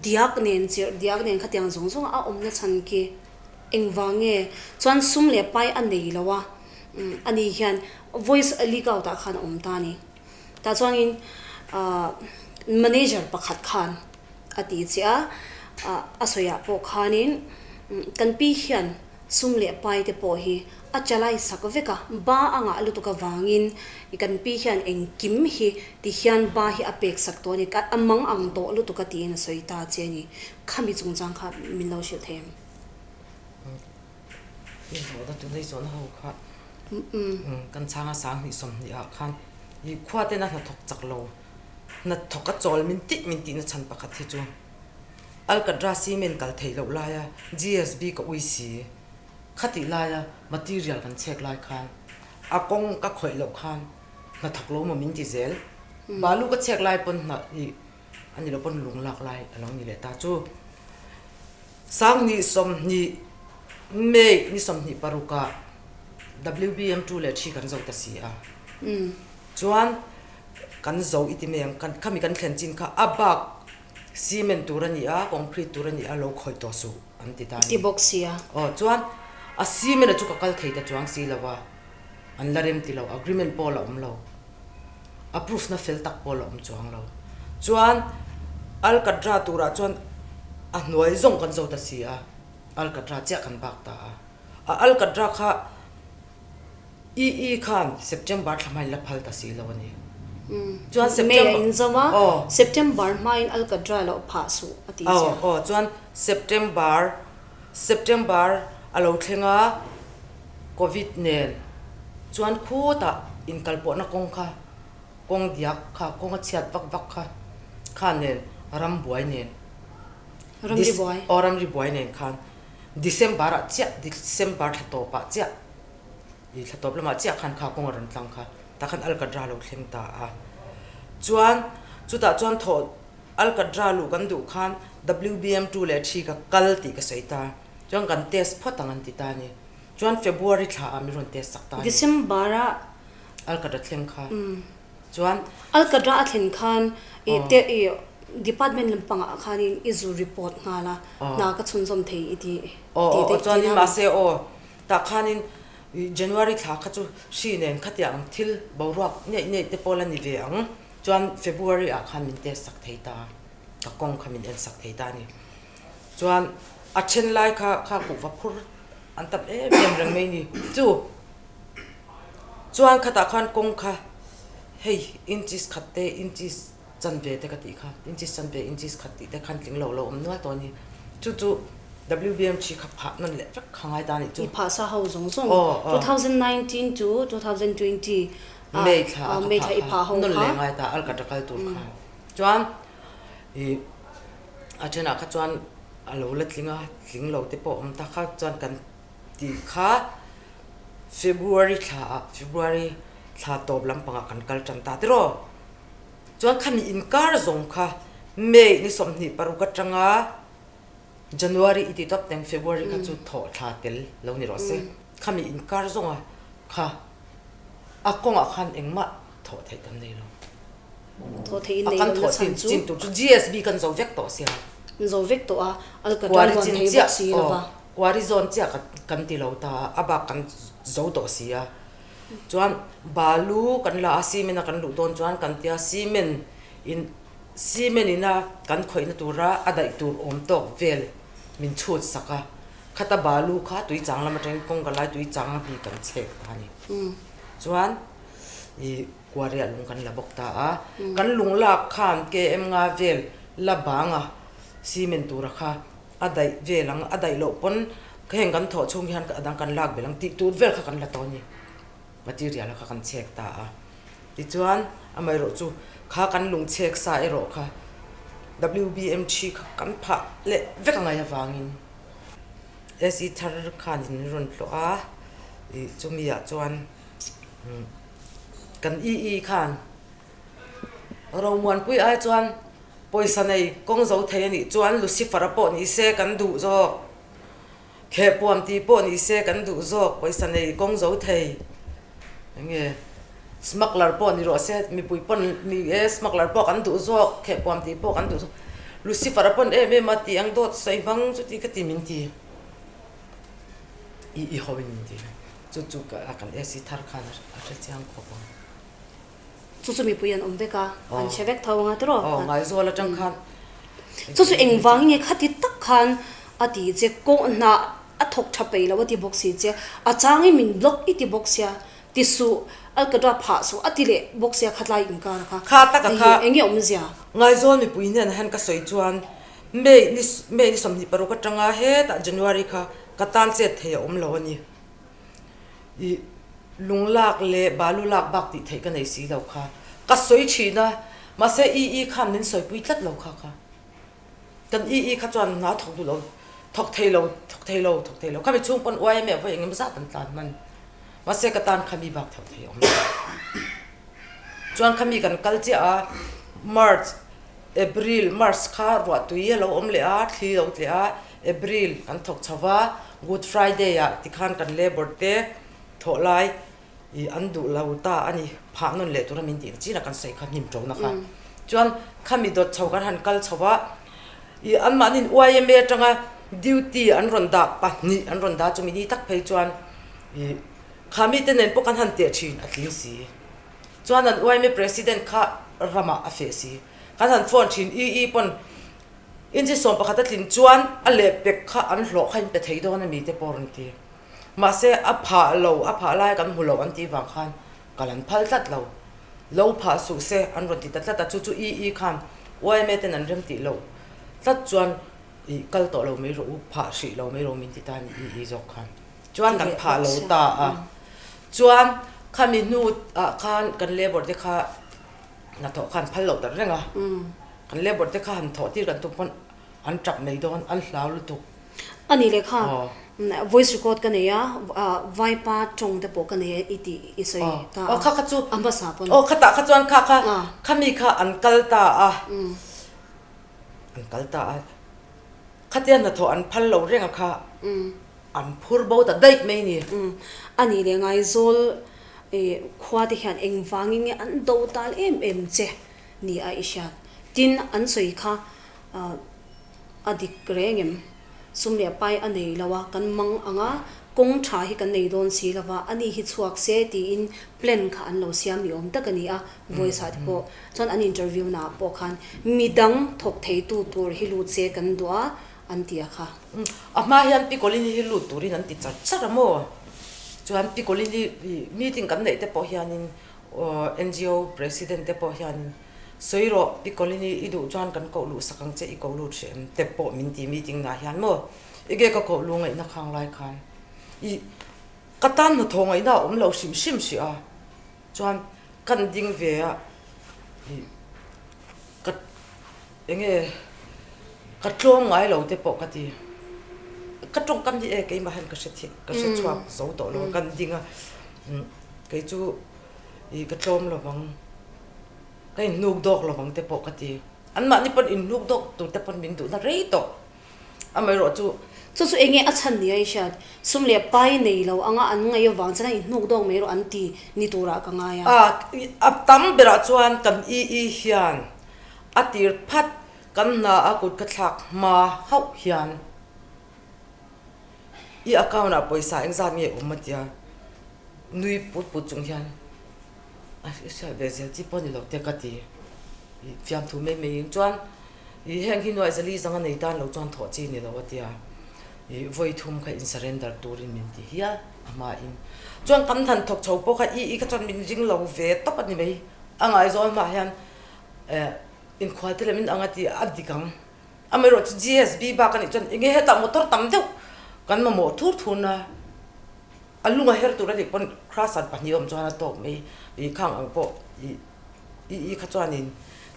diak nen chirh diak nen khatiang zawng zawng a awmna chhan khi engvang nge chuan sum leh pai a nei lo a, ani hian voice leak out ah khan a awm ta a ni. Tah chuanin manager pakhat khan a ti che a, a sawiah pawh khanin kan pi hian sum leh pai te pawh hi a chalai sak vek a, ba a ngah lutuk avangin kan pi hian engkim hi ti hian ba hi a pek sak tawh a ni, a mang ang tawh lutuk a tiin a sawi ta che a ni. Khami chungchang kha min lo hrilh thei em? I zawhna tuna i zawhna ho kha kan chhanga 2020 ah khan i khua tena hnathawk chak lo hnathawk a chawl min tih min tihna chhan pakhat hi chu Alcatraz cement kal theih loh laia GSB ka ui si khatih laia material kan chhek lai khan a kawng ka khawih loh khan hnathawk lo maw min ti zel balu ka chhek lai pawn hna i a ni lo pawn lung lak lai a lo ni leh ta chu. 2020 May ni 26 ah WBM 2 leh 3 kan zo ta si a. Chuan kan zo i ti mai ang, khami kan thlen chin kha a bak cement tur a ni a, concrete tur a ni a, lo khawih tawh suh an ti ta a ni. Ti bawk si a. Aw, chuan a cement a chu ka kal thei ta chuang si lo a, an la rem ti lo, agreement pawh la awm lo. A proof na fel tak pawh la awm chuang lo. Chuan Alcatra turah chuan a hnuai zawng kan zo ta si a, Alcatra chiah kan bak ta a. A Alcatra kha EE khan September thla hmain la phal ta si lo a ni. Chuan September May a inzo a, September hmain Alcatra loh phah suh a ti chiah. Aw, aw, chuan September, September a lo thleng a. Covid nen chuan khutah inkalpawhna kawng kha kawng diak kha kawng a chhiat vak vak kha kha nen rambuai nen Ramri buai. Aw ramri buai nen khan December ah chiah December thla tawpah chiah i thla tawp lamah chiah khan kha kawng a rawn tlang kha tah khan Alkadra lo thleng ta a chuan chutah chuan thawh Alkadra luh kan duh khan WBM 2 leh 3 ka kal tih ka sawi ta chuan kan test phawt ang an ti ta a ni chuan February thla ah min rawn test sak ta a ni. December ah Alkadra thleng kha chuan. Alkadra a thlen khan i te i department lampangah khanin i zu report nghal a hna ka chhunzawm thei i ti Aw aw aw chuanin mahse aw tah khanin January thla kha chu hri nen khatiang ang thil boruak neih neih te pawh la ni ve ang chuan February ah khan min test sak thei ta ka kawng kha min en sak thei ta a ni. Chuan a then lai kha kha kuhva phur an tam em em reng mai ni chu. Chuan khatah khan kawng kha hei inches khat te inches chanve te ka tih kha inches chanve inches khat tih te khan tling lo lo awm nual tawh a ni. Chu chu WBMG kha phah nawn leh vek kha ngai ta a nih chu. I phah sa ho zawng zawng 2019 to 2020 ah May thla ah ka phah kha nawn leh ngai ta alkatra kal tur kha. Chuan ih a thenah kha chuan a lo la tling a tling lo te pawh awm ta kha chuan kan tih kha February thla ah February thla tawp lampangah kan kal tan ta tiraw chuan khami inkar zawng kha May ni 26 atanga January i ti tawp teng February kha chu thawh thla tel lo ni rawh se khami inkar zawnga kha a kawngah khan engmah thawh theih kan nei lo. Thawh theih in nei lo na chhan chu. Chin tur chu GSB kan zo vek tawh sia. Zo vek tawh a, Alkatra luan thei bawk si lo va. Quarry zawn chiah kan ti lo ta a, a bak kan zo tawh si a. Chuan balu kan la a, cement a kan luh dawn chuan kan tia cement in cement ina kan khawihna tura a daih tur awm tawk vel min chhut sak a. Khata balu kha tui chang lam atangin kawngka lai tui chang a bik kan chhek ta a ni. Chuan ih. Kuariah lung kan la bawk ta a, kan lung lak khan KM nga vel la bang a, cement tura kha a daih vel ang, a daih loh pawn heng kan thawh chhung hian a dang kan lak belh ang tih tur vel kha kan la tawh a ni, material kha kan chhek ta a. Tichuan amaherawh chu kha kan lung chhek sa erawh kha WBMG kha kan phah leh vek a ngaih avangin SE thar khan in rawn tlawh a, ih chumi ah chuan. Kan EE khan Romuanpui ai chuan pawisa nei kawng zo thei a nih chuan Lucifer-a pawh ni se kan duh zawk, Khehpuam tih pawh ni se kan duh zawk, pawisa nei kawng zo thei eng nge smuggler pawh ni rawh se mipui pawn ni e smuggler pawh kan duh zawk, Khehpuam tih pawh kan duh zawk, Lucifer-a pawn em em a tih ang dawt sawi hmang chuti ka ti min ti EE ho in min ti. Chu chu a kan AC thar khan a hre chiang khawp ang. Chu chu mipui an awm vek a, an hre vek tho ang a tiraw? Aw, Ngaizawl atang khan. Chu chu engvang nge khati tak khan a ti che, kawng hna a thawk tha peih lo a ti bawk si che, a changin min block i ti bawk sia, ti suh, alkadra phah suh a ti leh bawk sia khatlai inkar kha. Kha taka kha. Eng nge awmzia? Ngaizawl mipui hnenah hian ka sawi chuan May ni May ni 26 atanga hetah January kha ka tan chet thei a awm lo a ni. I lung lak leh balu lak bak tih theih ka nei si lo kha ka sawi thin a, mahse EE khan min sawipui tlat lo kha kha. Kan EE kha chuan hna thawk duh lo, thawk thei lo, thawk thei lo, thawk thei lo. Khami chhung pawn YMA vawi engemaw zat an tlan hman. Mahse ka tan khami bak thawk thei a awm lo. Chuan khami kan kal chiah a, March, April, March kha ruahtui a lo awm leh a, thli lo tleh a, April kan thawk chho va, Good Friday ah tikhan kan labour te thawh lai ih an duh lo ta a ni, phah nawn leh tura min tih na chin a kan sawi kha hnim ṭona kha. Chuan khami dawt chho kan han kal chho va, ih anmahniin YMA aṭanga duty an rawn dah pahnih an rawn dah chumi ni tak phei chuan ih khami te nen pawh kan han teh ṭhin a tling si. Chuan an YMA president kha ramah a feh si. Kan han phone ṭhin EE pawn Inchi 11 a tlin chuan a lehpek kha an hlawh kha in pe thei dawn a mi te pawh rawn ti. Mahse a phah lo, a phah lai kan hmu lo an tih vang khan kal an phal tlat lo. Lo phah suh se an rawn ti ta tlat a, chu chu EE khan YMA ten an rem tih loh tlat chuan ih kal tawh lo mai rawh u, phah hrih lo mai rawh u min ti ta a ni EE zawk khan. Chuan kan phah lo ta a. Chuan khami hnu ah khan kan labour te kha hnathawh kha an phal loh ta reng a. Kan labour te kha han thawh tir kan tum pawn an tap mai dawn, an hlau lutuk. A nih leh kha voice record ka nei a, vaipa tawng te pawh ka nei a i tih i sawi ta a. Kha kha chu a hmasa pawn. Aw khatah kha chuan kha kha khami kha an kal ta a. An kal ta a. Khatia hnathawh an phal lo reng a kha an phur bo ta daih mai ni. A nih leh Ngaizawl khua te hian engvangin nge an do tal em em che ni a i hriat. Tin an sawi kha a dik reng em? Sum leh pai a nei lo a, kan mang ang a, kawng tha hi kan nei dawn si lo va, ani hi chhuak se tiin plan kha an lo siam ni awm tak a ni a, voice ah te pawh chuan an interview na ah pawh khan midang thawk thei tu tur hi lut se kan duh a an ti a kha. A hma hian Pi Colin hi lut turin an ti char char a maw? Chuan Pi Colin hi meeting kan neih te pawh hianin NGO president te pawh hianin Sawi rawh, pi Colin-i i duh chuan kan koh luh sak ang che, i koh lut hreh em? Te pawh min ti meeting nah hian maw? Ege ka koh lu ngaihna khang lai khan i ka tan hnathawh ngaihna a awm lo hrim hrim hrih a, chuan kan ding ve a i ka enge ka tlawm ngai lo te pawh ka ti, ka tawngkam hi e keimah hian ka hre thei ka hre chhuak zo tawh lo a, kan ding a kei chu i ka tlawm lo vang. Ka inhnuk dawk lo vang te pawh ka ti. Anmahni pawn inhnuk dawk tur te pawn min duhna rei tawh. Amaherawh chu. Chu chu enge a chhan nia i hriat? Sum leh pai nei lo anga an ngaih avang chuan a inhnuk dawk mai erawh an ti ni turah ka ngai a. A tam berah chuan kan EE hian a tir phat kan hna a kut ka thlak hma hauh hian i account ah pawisa engzat nge awm a tia nui put put chung hian. A hriat ve zel chi pawh a ni lo te ka ti. I fiamthu mai mai in chuan i heng hi nuai zali zanga nei tan lo chuan thawh chi ni lo a tia. I vawi thum kha in surrender turin min ti hial a hma in. Chuan kan han thawk chho pawh kha i i kha chuan min ring lo ve tawp a ni mai. A ngaihzawn hmah hian eh inkhual te lem in ang a ti a dik ang. Amaherawh chu GSB bak a nih chuan enge hetah motor tam deuh kan mamawh thur thur na. A lung a her tur a nih pawn Krasan pahnih awm chuan a tawk mai i khang ang pawh i i i kha chuanin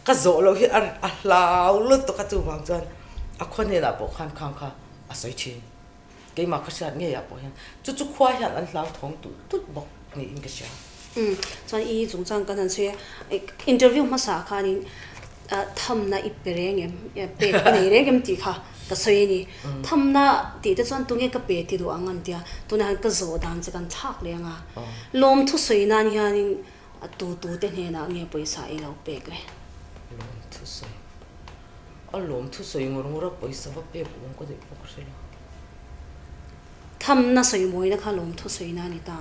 ka zawh loh hi a a hlau lutuk a chuvang chuan a khua hnenah pawh khan khang kha a sawi thin. Keimah ka hriat ngeiah pawh hian chu chu khua hian an hlauthawng tulh tulh bawk niin ka hria. Umm chuan i chungchang kan han sawi a, interview hmasa khanin Thamna i pe reng em? Pek i nei reng em tih kha ka sawi a ni. Thamna tih te chuan tunge ka pe ti duh ang an tia. Tunah hian ka zawh dan che kan thlak leh ang a. Lawmthu sawi nan hianin tu tu te hnenah nge pawisa i lo pek le? Lawmthu sawi? A lawmthu sawi ngawr ngawr a pawisa va pek awm ka neih pawh ka hre lo. Thamna sawi mawina kha lawmthu sawi na a ni ta.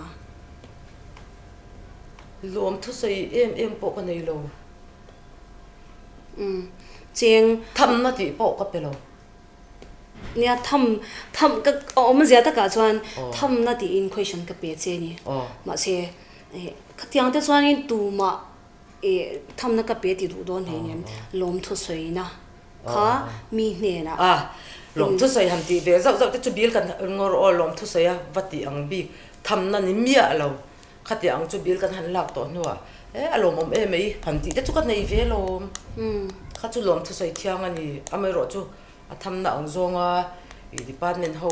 Lawmthu sawi em em pawh ka nei lo. Umm cheng. Thamna tih pawh ka pe lo. Nia tham tham ka awmzia takah chuan thamna tiin question ka pe che ni. Mahse khatiang te chuanin tumah ih thamna ka pe ti duh dawn hlei nem lawmthu sawina kha mi hnenah. A lawmthu sawi han tih ve zauh zauh te chu bil kan ngawr aw lawmthu sawi a va tih ang bik thamna ni miah lo. Khatiang ang chu bill kan han lak tawh hnuah e a lawmawm em mai han tih te chu ka nei ve lawm. Kha chu lawm thusawi thiang a ni. Amaherawh chu a thamna ang zawnga i department ho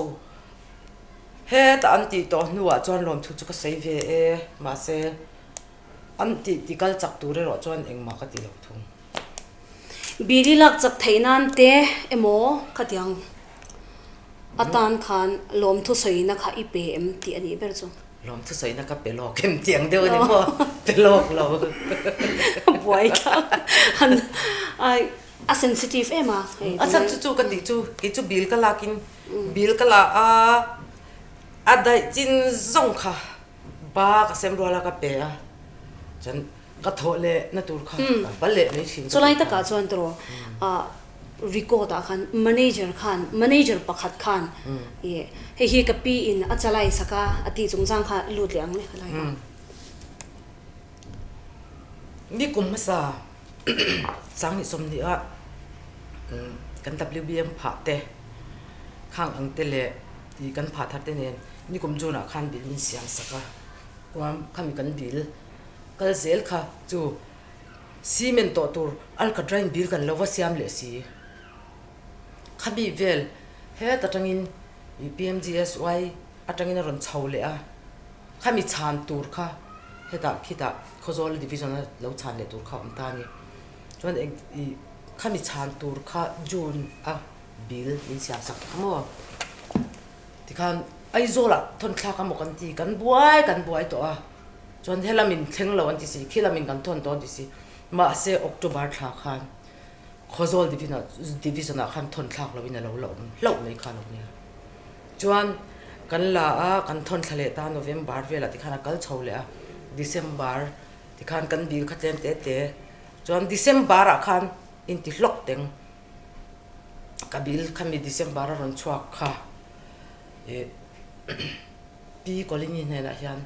hetah an tih tawh hnuah chuan lawmthu chu ka sawi ve e. Mahse an tih ti kal chak tur erawh chuan engmah ka ti lo thung. Bill i lak chak theih nan te emaw khatiang atan khan lawmthu sawina kha i pe em tih a nih ber chu. Lawmthu sawina ka pe lawk em tih ang deuh a ni maw? Pe lawk lo. Buai thlak han a sensitive em a. A chhan chu chu ka tih chu kei chu bill ka lak in bill ka la a a daih chin zawng kha ba ka sem rual a ka pe a chuan Ka thawh leh na tur kha ka pal leh mai thin. Chulai takah chuan tawh record ah khan manager khan manager pakhat khan ih hei hi ka pi in a chalai sak a a tih chungchang kha lut leh ang le helai kha. Ni kum hmasa Sanghnih 20 ah kan WBM phah te khang ang te leh ih kan phah thar te nen. Nikum June ah khan bill min siam sak a, kuam khami kan bill kal zel kha chu cement tawh tur alkatra in bill kan lo va siam leh si. Khami vel het atangin PMGSY atangin a rawn chho leh a, khami chhan tur kha hetah khitah Khawzawl division a lo chhan leh tur kha a awm ta a ni. Chuan eng ih khami chhan tur kha June a bill min siam sak kha maw? Tikhan Aizawlah thawn thlak emaw kan ti, kan buai kan buai tawh a, chuan helamin thleng lo an ti si, khilamin kan thawn tawh an ti si, mahse October thla khan Khawzawl division ah khan thawn thlak loin a lo la awm hlauh mai kha lo nia. Chuan kan la a, kan thawn thla leh ta November velah tikhan a kal chho leh a, December tikhan kan bill kha tlem te te, chuan December ah khan inti hlawk teng. Ka bill khami December a rawn chhuak kha ih Pi Colini hnenah hian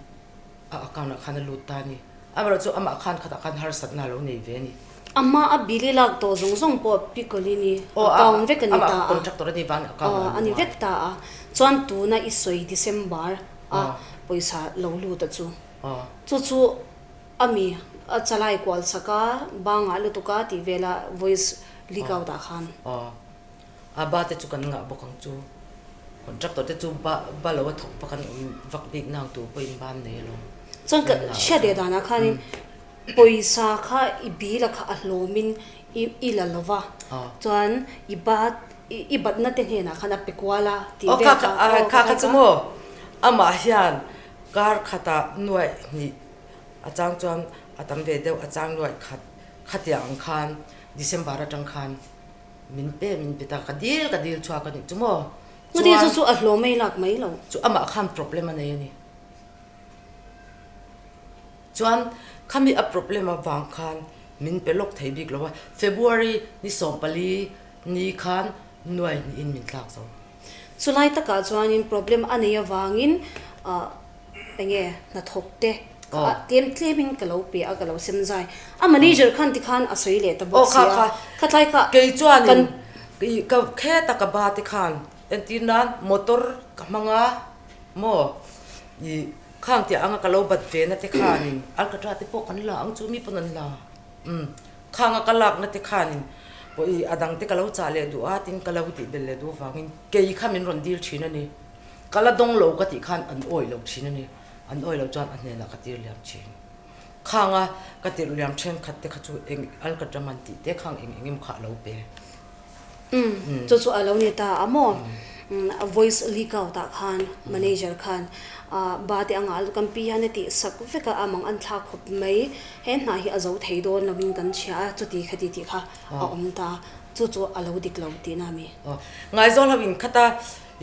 a account ah khan a lut ta a ni. Amaherawhchu amah khan khatah khan harsatna a lo nei ve a ni. Amah a bill i lak tawh zawng zawng pawh Pi Colini account vek a ni ta a. Amah contractor a ni vangin account ah a lut a ni vek ta a. Chuan tuna i sawi December a pawisa lo lut a chu. Chu chu A mi a chalai kual sak a, bangah lutuk a tih vela voice leak out ah khan. Aw, a ba te chu kan ngah bawk ang chu. Contractor te chu ba ba lo a thawk vak an awm vak bik nang tur pawhin ban nei alawm. Chuan ka hriat leh danah khanin pawisa kha i bil a kha a hlawmin i i la lo va, chuan i ba i batna te hnenah khan a pe kual a tih vel kha. Aw kha kha chu maw amah hian kar khatah nuaih hnih A chang chuan a tam ve deuh, a chang luaih khat khatiang ang khan December atang khan min pe min pe ta, ka dil ka dil chhuak a nih chu maw? Chuti chu chu a hlawm mai lak mai lo. Chu amah khan problem a nei a ni. Chuan khami a problem avang khan min pe lawk thei bik lo a, February ni 14 ni khan nuai hnihin min thlak zo. Chulai takah chuanin problem a nei avangin ah Enge hnathawk te kha tlem tlem in ka lo pe a ka lo sem zai a manager khan ti khan a sawi leh ta bawk si a khatlai kha kei chuanin ka kheta ka ba te khan entir nan motor ka hmang a maw i khang tih anga ka lo bat ve na te khanin alkatra te pawh kan la ang chu mi pawn an la umm khanga ka lak na te khanin pawh i a dang te ka lo chah leh duh a tin ka lo tih belh leh duh avangin kei kha min rawn dil thin a ni. Ka la dawng lo ka tih khan an awih lo thin a ni. An awih lo chuan a hnenah ka tir liam thin. Khanga ka tirh liam thenkhat te kha chu eng Alkatraman tih te khang eng eng emaw kha a lo pe. Umm chu chu a lo ni ta a maw? Voice leak out ah khan manager khan ba te anga kan pi hian a tih sak vek a, a mang an thlak khawp mai. He hna hi a zo thei dawn lo in kan chhia a, chuti khati tih kha a awm ta. Chu chu a lo dik lo tihna a mi. Ngaizawl ho in khat a.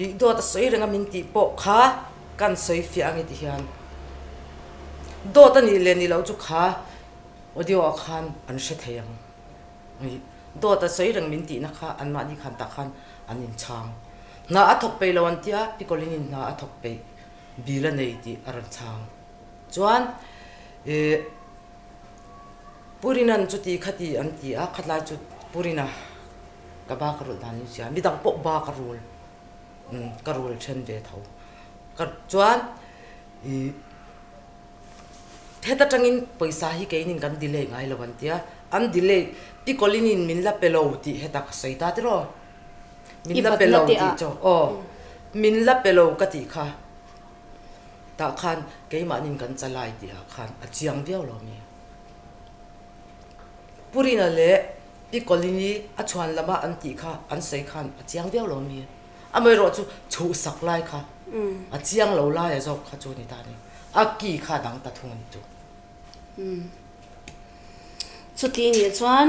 Ih dawt a sawi reng a min tih pawh kha kan sawi fiah ang i ti hian dawt a nih leh nih loh chu kha audio ah khan an hre thei ang. Ih dawt a sawi reng min tihna kha anmahni khan tah khan an inchhang. Hna a thawk peih lo an tia Picolin in hna a thawk peih bill a nei tih a rawn chhang. Chuan ih Purina'n chuti khati an ti a khatlai chu Purina Ka ba ka rulh dan in sia, midang pawh ba ka rul, umm ka rul then ve tho. Ka chuan ih het atangin pawisa hi keinin kan delay ngai lo an tia, an delay pi Colin-in min la pe lo tih hetah ka sawi ta tiraw? Min la pe lo tih chu aw min la pe lo ka tih kha tah khan keimahnin kan chalai tih ah khan a chiang viau lo mi. Purina leh Pi Colini a chhuan lama an tih kha an sawi khan a chiang viau lo mi. Amaherawh chu chhuhsak lai kha a chiang lo lai a zawk kha chu ni ta a ni. A ki kha a dang ta thung a ni chu. Chuti nih chuan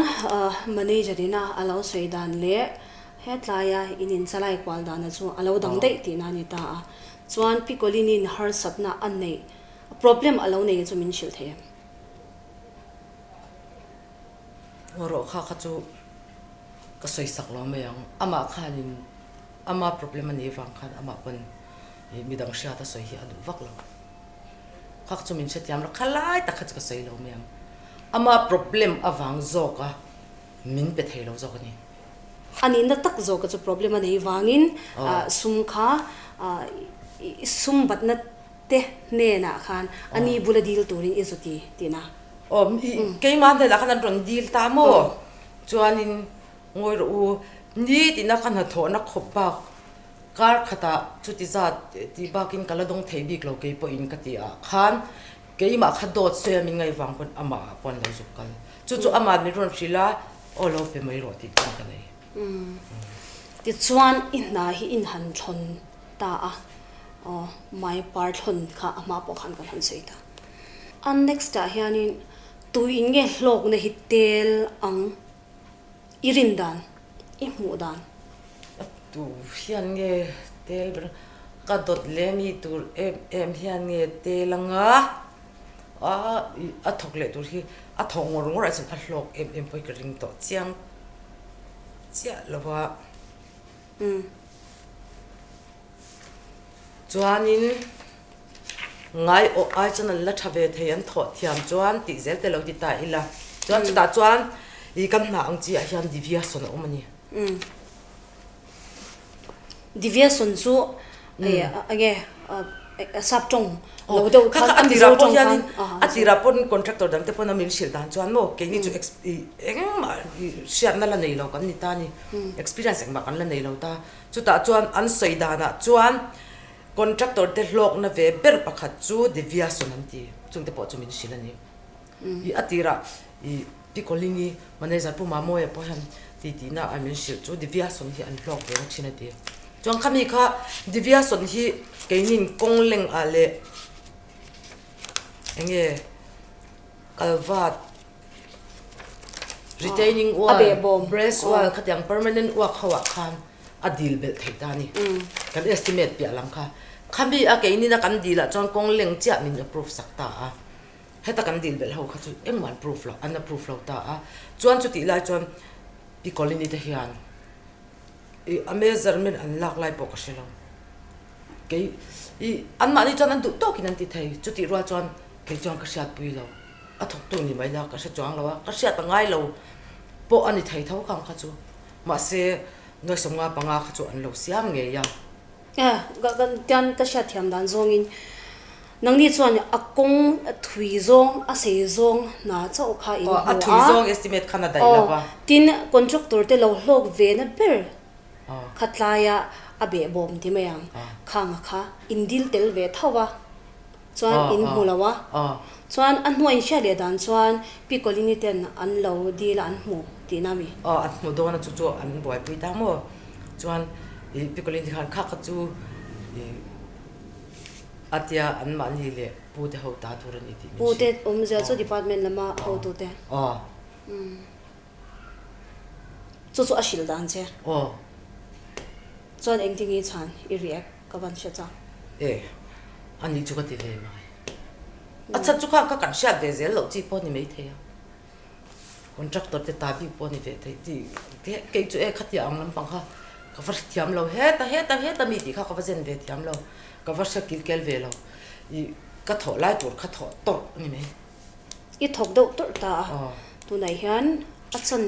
manager ina a lo sawi dan leh hetlaia in inchalai kual dana chu a lo dang daih tihna a ni ta a. Chuan Pi Colini-in harsatna a neih, problem a lo nei chu min hrilh thei em? Rawh kha kha chu ka sawi sak lo mai ang. Amah khanin ama problem a nih avang khan amah pawn ih midang hriat a sawi hi a duh vak lo. Kha kha chu min hrethiam lo, kha lai tak kha chu ka sawi lo mai ang. Ama problem avang zawk a min pe thei lo zawk a ni. A nihna tak zawk a chu problem a nei vangin sum kha. I sum batna te hnenah khan a ni bula dil turin i zawt i tihna. Aw, keimah hnenah khan an rawn dil ta maw? Chuanin ngawi rawh u, ni tina ka hnathawhna khawp bak kar khatah chuti zat tih bakin ka la dawng thei bik lo kei pawhin ka ti ah khan keimah kha dawt sawi a min ngaih vang pawn amah ah pawh an lo zuk kal. Chu chu amah min rawn hrilh a, aw lo pe mai rawh tih khan ka nei. Tichuan i hna hi in han thlawn ta a, aw mai par thlawn kha a hma pawh khan kan han sawi ta. A next ah hianin tui in nge hlawkna hi tel ang i rin dan, i hmuh dan. A tu hian nge tel ber ka dawt leh mi tur em em hian nge tel anga a a thawk leh tur hi a thawk ngawr ngawr ah chuan a hlawk em em pawh hi ka ring tawh chiang chiah lo a. Chuanin ngai awh ai chuan an la tha ve thei an thawh thiam chuan tih zel te lo ti ta ila. Chuan chutah chuan ih kan hna ang chi ah hian deviation a awm a ni. Deviation chu enge sap tawng lo deuh khan a Mizo tawng khan a tirah pawn contractor dang te pawn a min hrilh dan chuan maw keini chu engmah hriatna la nei lo kan ni ta a ni experience engmah kan la nei lo ta chutah chuan an sawi danah chuan contractor te hlawkna ve ber pakhat chu deviation an ti chungte pawh chu min hrilh a ni. I a tirah i Pi Kawlingi manager Pu Mamawia pawh hian ti tihna a min hrilh chu Divyasawn hi an hlawk ve na thin a ti. Chuan khami kha Divyasawn hi keinin kawng leng ah leh enge kalvat retaining wall, brace wall khatiang permanent work ho ah khan a dil belh theih ta a ni. Kan estimate piah lam kha. Khami a keinin a kan dil ah chuan kawng leng chiah min approve sak ta a. Heta kan dil belh ho kha chu engmah an proof lo, an approve lo ta a. Chuan chutih lai chuan Pi Colini te hian i a measurement an lak lai pawh ka hre lo. Kei i anmahni chuan an duh tawkin an ti thei, chutih rual chuan kei chuan ka hriatpui lo. A thawktu ni mai la ka hre chuang lo a, ka hriat a ngai lo pawh a ni thei tho khang kha chu. Mahse, 95 kha chu an lo siam ngei a. Tian ka hriat thiam dan zawngin nangni chuan a kawng thui zawng a sei zawng hna chauh kha in hmu a. A thui zawng estimate khan a daih lo va. Tin contractor te lo hlawk ve na ber kha tlaia a behbawm ti mai ang khanga kha in dil tel ve tho va. Chuan in hmu lo a, chuan a hnuai in hriat leh dan chuan Pi Colini ten an lo dil a an hmu tihna mi? Aw an hmu dawn a chu chu an buaipui ta maw? Chuan i Pi Colini khan kha kha chu i a tia an mahni leh Pu te ho ta tur a ni tih min hrilh. Pu te awmzia chu department lama hotute. Aw. Chu chu a hrilh dan che. Aw. Chuan engtin nge chhan i react ka van hre chak. E, a nih chu ka ti ve mai. A chhan chu kha ka kan hriat ve zel loh chi pawh a ni maithei a. Contractor te ta bik pawh a ni ve thei ti kei chu e khatia ang lampang kha ka va hre thiam lo heta heta heta mi tih kha ka va zen ve thiam lo ka va hre kil kel ve lo i ka thawh lai tur kha thawh tawrh a ni mai. I thawk deuh tawrh ta a, tunah hian a chan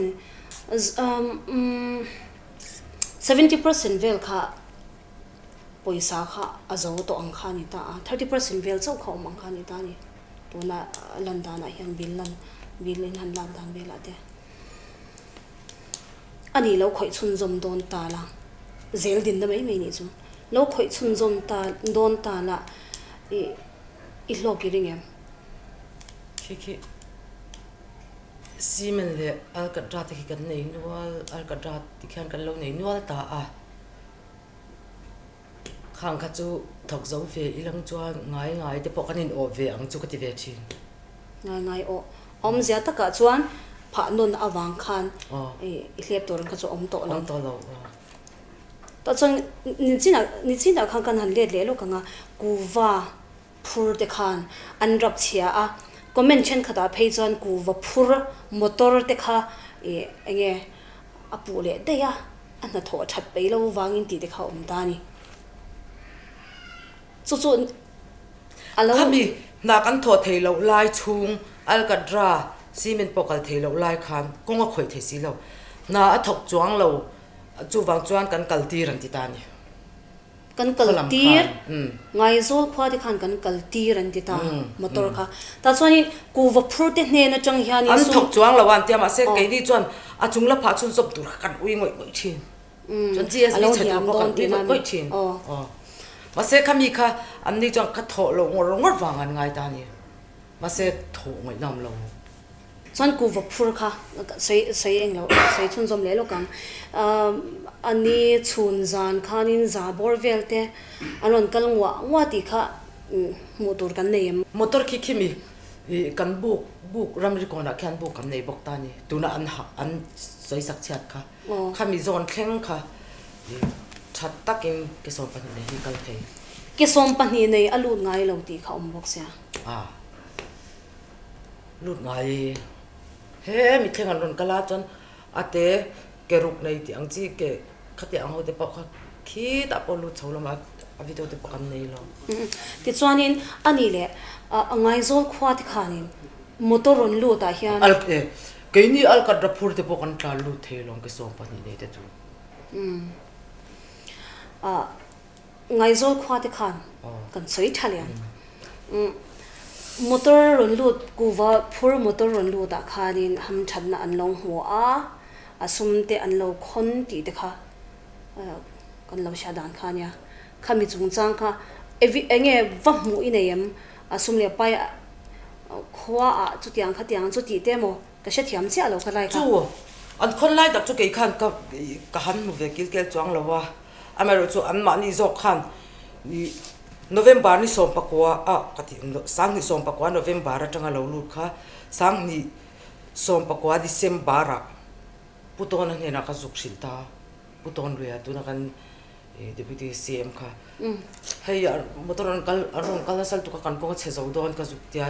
70 percent vel kha pawisa kha a zo tawh ang kha a ni ta a, 30 percent vel chauh kha awm ang kha a ni ta a ni tuna lan danah hian bill lan bill in han lak dan velah te a ni lo khawih chhunzawm dawn ta la zel dinna mai mai nih chu lo khawih chhunzawm ta dawn ta la ih i hlawk i ring em? Khi khi cement leh alcatra te khi kan nei nual alcatra ti khian kan lo nei nual ta a khang kha chu thawk zo ve ilang chuan ngai ngai te pawh kan in awh ve ang chu ka ti ve thin. Ngai ngai awh awmzia takah chuan phah nawn avang khan i hlep tur ang kha chu awm tawh lo. Awm tawh lo aw. Tah chuan nichinah nichinah khan kan han let leh lawk ang a kuva phur te khan an rap chhia a, comment thenkhatah phei chuan kuva phur motor te kha ih enge a puh leh daih a, a hnathawh that peih lo vangin tih te kha a awm ta a ni. Chu chu a lo. Khami hna kan thawh theih loh lai chhung Alcatra cement pawh kal theih loh lai khan kawng a khawih thei si lo, hna a thawk chuang lo chuvang chuan kan kal tir an ti ta a ni. Kan kal tir, Ngaizawl khua te khan kan kal tir an ti ta motor kha. Tah chuanin kuhva phur te hnen atang hianin An thawk chuang lo a an ti a, mahse keini chuan a chung la phah chhun zawp tur kha kan ui ngawih ngawih thin. Chuan GSB chhe tur pawh kan ui ngawih ngawih thin. Mahse khami kha anni chuan ka thawh loh ngawr ngawr vang an ngai ta a ni. Mahse thawh ngaihna awm lo. Chuan kuhva phur kha sawi sawi eng lo sawi chhunzawm leh lawk ang. A ni chhun zan khanin za bawr vel te an rawn kal nguah nguah tih kha hmuh tur kan nei em? Motor khi khimi kan buk buk ramri kawnah khian buk kan nei bawk ta a ni. Tuna an ha an sawi sak chhiat kha. Khami zawn thleng kha that takin ke 12 nei hi kal thei. Ke 12 nei a lut ngai lo tih kha awm bawk sia. Lut ngai he mithleng an rawn kal a chuan a te ke ruk nei tih ang chi ke khatiang ang ho te pawh kha khitah pawh lut chho lamah a video te pawh kan nei lo. Tichuanin a nih leh a Ngaizawl khua te khanin motor rawn lut ah hian. Al e keini Alkatra phur te pawh kan tlan lut thei alawm ke 12 nei te chu. Ngaizawl khua te khan kan sawi tha lian. Motor rawn lut kuva phur motor rawn lut ah khanin hamthatna an lo hmu a, a sum te an lo khawn tih te kha kan lo hria dan kha ania. Khami chungchang kha eng nge va hmuh i nei em? A sum leh pai khua ah chutiang khatiang chu tih te emaw ka hrethiam chiah lo kha lai kha. Chu an khawn lai tak chu kei khan ka han hmu ve kil kel chuang lo a. Amaherawhchu anmahni zawk khan November ni 19 ah ka tih 2019 November atanga lo lut kha 2019 December ah Pu Tawna hnenah ka zuk hrilh ta a, Pu Tawnluia tuna kan Deputy CM kha hei motor an kal an rawn kal nasa lutuk a kan kawng a chhe zo dawn ka zuk tia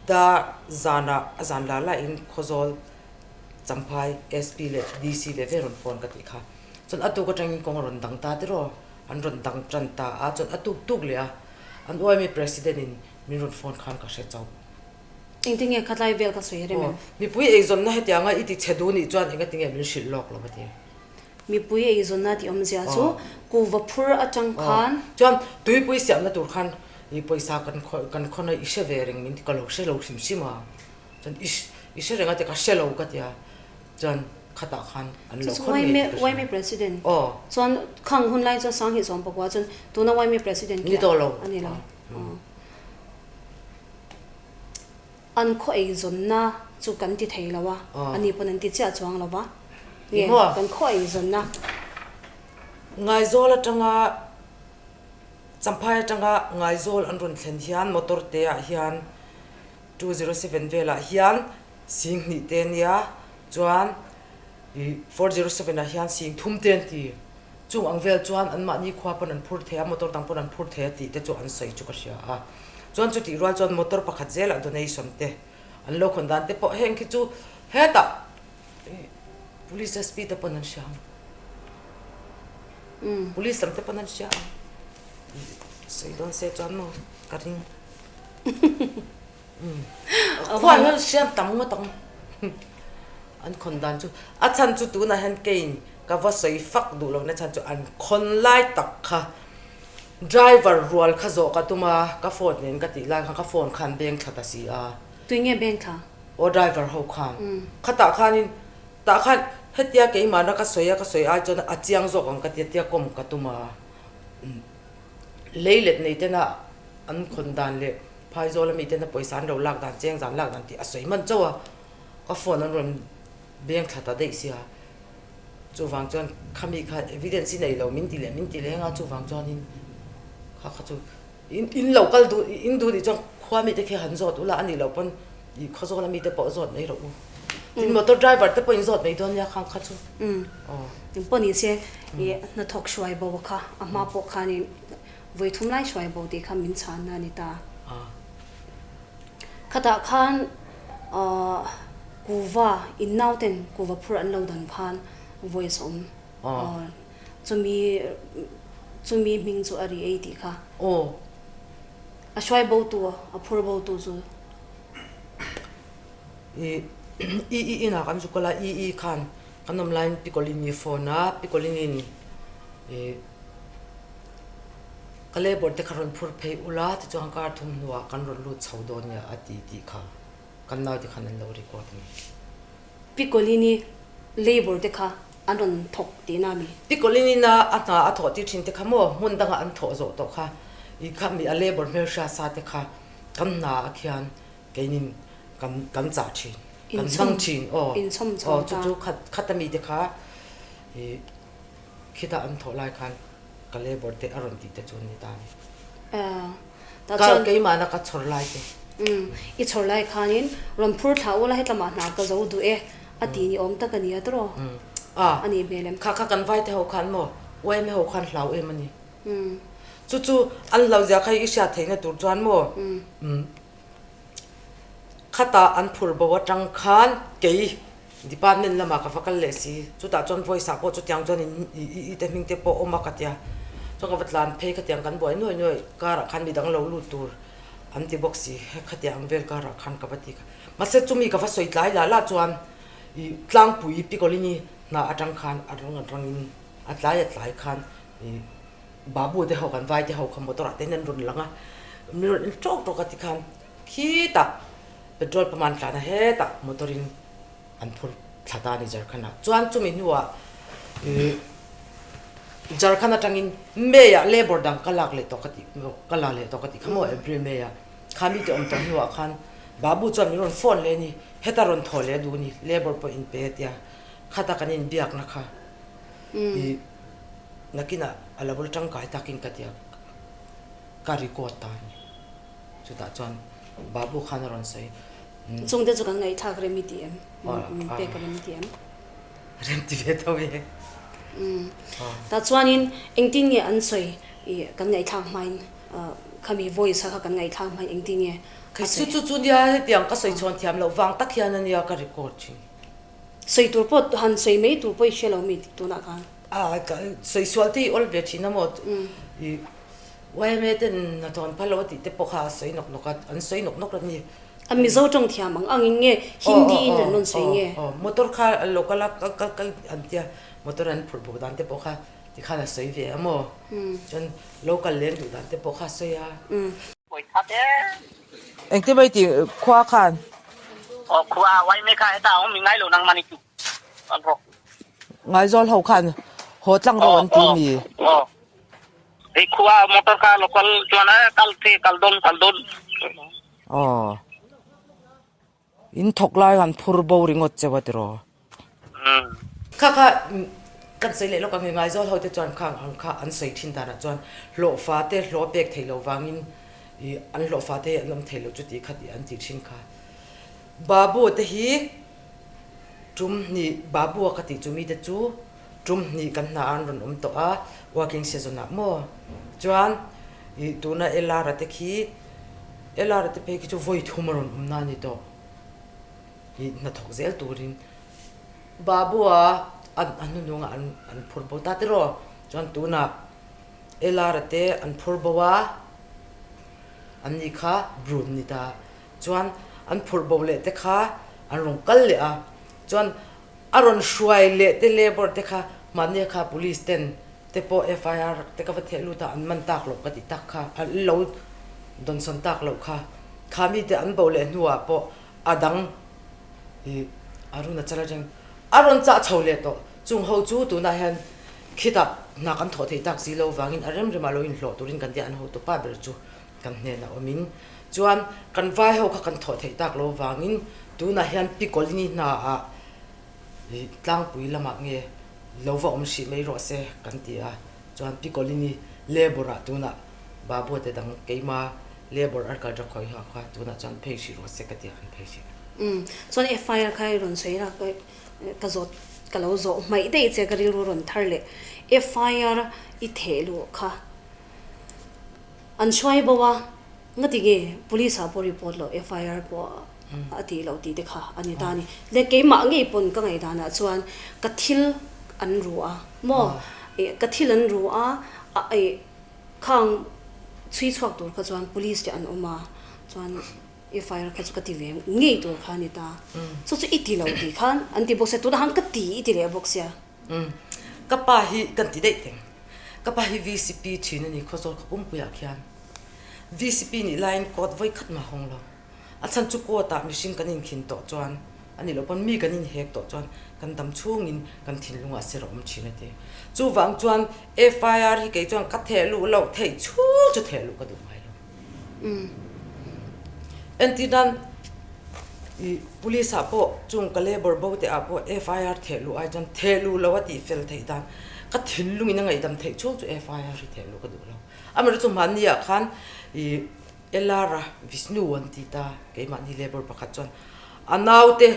ta zanah a zan la la in Khawzawl Champhai SP leh DC ve ve rawn phone ka tih kha. Chuan a tuk atangin kawng a rawn dang ta tiraw? An rawn dang tan ta a, chuan a tuk tuk leh a, an uaimi President in min rawn phone khan ka hre chauh. Engtin nge khatlai vel ka sawi rem em? Aw, mipui eizawnna hetianga i ti chhe duh nih chuan engati nge min hrilh lawk lo a ti. Mipui eizawnna tih awmzia chu kuhva phur atang khan. Chuan tuipui siamna tur khan i pawisa kan kan khawn a i hre ve reng min ti, ka lo hre lo hrim hrim a, chuan i i hre reng a ti ka hre lo ka ti a. Chuan khatah khan an lo khawn ngei tih ka hria. Yma President chuan khang hun lai chuan 2019 chuan tuna yma President khi a ni lo. An khaw eizawnna chu kan ti thei lo a, a ni pawn an ti chiah chuang lo va. Nge kan khaw eizawnna. Ngaizawl atanga Champhai atanga Ngaizawl an rawn thlen hian motor te ah hian 207 velah hian 20 te ania chuan ih 407 ah hian 30 te an ti. Chung ang vel chuan anmahni khua pawn an phur thei a, motor dang pawn an phur thei a tih te chu an sawi chu ka hria a. Chuan chutih rual chuan motor pakhat zelah donation te an lo khawn dan te pawh heng khi chu hetah police SP te pawn an hria ang. Police lam te pawn an hria ang. Sawi dawn se chuan maw ka ring. Khuan hian hriam tam ngawt ang an khawn dan chu. A chhan chu tunah hian keiin ka va sawi fak duh lohna chhan chu an khawn lai tak kha driver rual kha zawh ka tum a, ka phone nen ka tih lai khan ka phone khan beng thla ta si a. Tui nge beng thla? Aw driver ho khan. Khatah khanin tah khan hetia keimahna ka sawi a ka sawi ai chuan a chiang zawk ang ka ti a tia kawm ka tum a. Leilet nei tena an khawn dan leh Phaizawl ami tena pawisa an lo lak dan cheng zan lak dan tih a sawi hman chauh a, ka phone an rawn beng thla ta daih sia. Chuvang chuan khami kha evidence i nei lo min ti leh min ti leng a, chuvang chuanin kha kha chu in in lo kal duh in duh nih chuan khua mite khi han zawt ula a nih loh pawn ih Khawzawl ami te pawh zawt mai rawh u. Tin motor driver te pawh in zawt mai dawn nia khang kha chu. Aw. Engpawh ni se ih hnathawk hruai bo kha a hma pawh khanin Vawi thum lai hruai bo tih kha min chhanna a ni ta. Khatah khan kuva in nauten kuva phur an lo dan khan voice awm chumi chumi hming chu a ri ei tih kha. A hruai bo tu a phur bo tu chu. I i inah kan zu kal a i i khan kan awm laiin Picolini phone a Picolini in i. Ka labour te kha rawn phur phei ula tichuan kar thum hnuah kan rawn lut chho dawn nia a ti tih kha kan naute khan an lo record a ni. Pi Colin-i labour te kha an rawn thawk tihna a mi? Pi Colin-in a hna a thawh tir thin te kha maw hmun dangah an thawh zawh tawh kha i kha mi a labour hmelhria sa te kha kan hna ah khian keinin kan kan chah thin kan hmang thin aw aw chu chu khata mi te kha i khita an thawh lai khan ka labour te a rawn tih te chu an ni ta a ni. Ka keimahna ka chhawr lai te. Umm i chhawr lai khanin rawn phur thla ula hetlamah hna ka zo duh e a ti ni awm tak a ni a tawrh a nih hmel em. Kha kha kan vaite ho khan maw yma ho khan hlau em a ni. Chu chu an hlau zia kha i hriat theihna tur chuan maw khatah an phur bo atang khan kei Department lamah ka va kal leh si, chutah chuan voice ah pawh chutiang chuan in i te hming te pawh awm a ka tia, chuan ka va tlan phei khatiang kan buai nuai nuai karah khan midang lo lut tur an ti bawk si, khatiang vel karah khan ka va ti kha. Mahse chumi ka va sawi tlai lah lah chuan i tlangpui Picolini hna atang khan a rang a rangin a tlai a tlai khan i Babu te ho kan vai te ho kha motor ah te hian an rawn lang a, min rawn en tawk tawk a tikhan khitah petrol pump an tlan a hetah motor in an phur thla ta a ni Jharkhand ah chuan chumi hnuah ih Jharkhand atangin May ah labour dang ka lak leh tawh ka tih ka la leh tawh ka tih kha maw April May ah kha mite awm tawh hnuah khan Babu chuan min rawn phone leh a ni heta rawn thaw leh a duh a ni labour pawh in pe a tia khata kan inbiakna kha ih nakinah a lo la tangkai takin ka tia ka record ta a ni. Chutah chuan Babu khan a rawn sawi. Chungte chu kan ngaihthlak rem i ti em? Min pek rem i ti em? Rem ti ve tho e. Tah chuanin engtin nge an sawi i kan ngaihthlak hmain khami voice kha kan ngaihthlak hmain engtin nge a sawi? Chu chu chu nia hetiang ka sawi chhawn thiam loh vang tak hian a nia ka record thin. Sawi tur pawh han sawi mai tur pawh i hre lo mi tunah khan? A sawi sual te hi awl ve thin a maw? I Yma ten hnathawh an phal lo a tih te pawh kha a sawi nawk nawk a, an sawi nawk nawk a ni. A Mizo tawng thiam ang angin nge Hindi in an rawn sawi nge? Aw, motor kha a lo kal a, kal kal kal an tia, motor an phurh bawk dan te pawh kha tikhan a sawi ve a maw? Chuan lo kal leng duh dan te pawh kha a sawi a. Engtin mai tih khua khan? Aw khua Yma kha heta a awm i ngai lo nang mani chu. An rawk. Ngaizawl ho khan haw tlang ro an ti mi? Aw. Hei khua motor kha lo kal chuan e kal the kal dawn kal dawn. Aw. In thawk lai han phur bo ringawt cheu a tiraw. Kha kha kan sawi leh lawk ang e Ngaizawl ho te chuan khang ang kha an sawi thin danah chuan hlawhfa te hlawh pek thei lo vangin ih an hlawhfa te hi an awm thei lo chuti kha tih an ti thin kha. Babu te hi Tum hnih Babu a ka tih chu mite chu tum hnih kan hna an rawn awm tawh a, working season ah maw? Chuan ih tuna LR a te khi LR a te phei khi chu vawi thum a rawn awm na a ni tawh ih hnathawk zel turin Babu a a hnuhnungah an an phur bo ta tiraw? Chuan tunah LR a te an phur bo a, an ni kha brun ni ta. Chuan an phurh bo leh te kha an rawn kal leh a, chuan a rawn hruai leh te labour te kha mahni kha police ten te pawh FIR te ka va theh lut a an man tak loh ka ti tak kha an lo dawnsawn tak loh kha kha mite an bo leh hnuah pawh a dang ih Arunachal atang a rawn chah chho leh tawh chung ho chu tunah hian khitah hna kan thawh thei tak si lo vangin a rem remah lo inhlawh turin kan tia an hotupa ber chu. Kan hnenah awmin chuan kan vai ho kha kan thawh theih tak lo vangin tunah hian Pi Colony hnaah ih tlangpui lamah nge lo va awm hrih mai rawh se kan ti a, chuan Pi Colony labour ah tunah Babu te dang keima labour a kal ṭha khawi ha kha tunah chuan phei hrih rawh se ka ti a an phei hrih. Umm chuan FIR kha i rawn sawi la ka zawt ka lo zawh hmaih daih che ka rilru rawn thar leh FIR i theh luh kha. An hruai bo a, ngati nge police ah pawh report loh FIR pawh a tih loh tih te kha a ni ta a ni. Le keimah ngei pawn ka ngaihdan ah chuan ka thil an ru a maw ih ka thil an ru a ih khang chhui chhuak tur kha chuan police te an awm a chuan FIR kha chu ka ti ve ngei tur kha a ni ta. Chu chu i ti lo tih khan an ti bawk sia tunah khan ka ti i ti leh bawk sia. Ka pa hi kan ti daih teng. Ka pa hi VCP thin a ni Khawzawl khaw pumpuiah khian. VCP nih laiin court vawi khat mah hawng lo. A chhan chu court ah mihring kan inkhin tawh chuan a nih loh pawn mi kan inhek tawh chuan kan dam chhungin kan thinlungah ser a awm thin a ti. Chuvang chuan FIR hi kei chuan ka theh luh loh theih chhung chu theh luh ka duh ngai lo. Entir nan i police ah pawh chung ka labour bo te ah pawh FIR theh luh ai chuan theh luh loh a tih fel theih dan ka thinlungin a ngaihdam theih chhung chu FIR hi theh luh ka duh lo. Amaherawhchu mahni ah khan i Elara Vishnu an ti ta, keimahni labour pakhat chuan a naute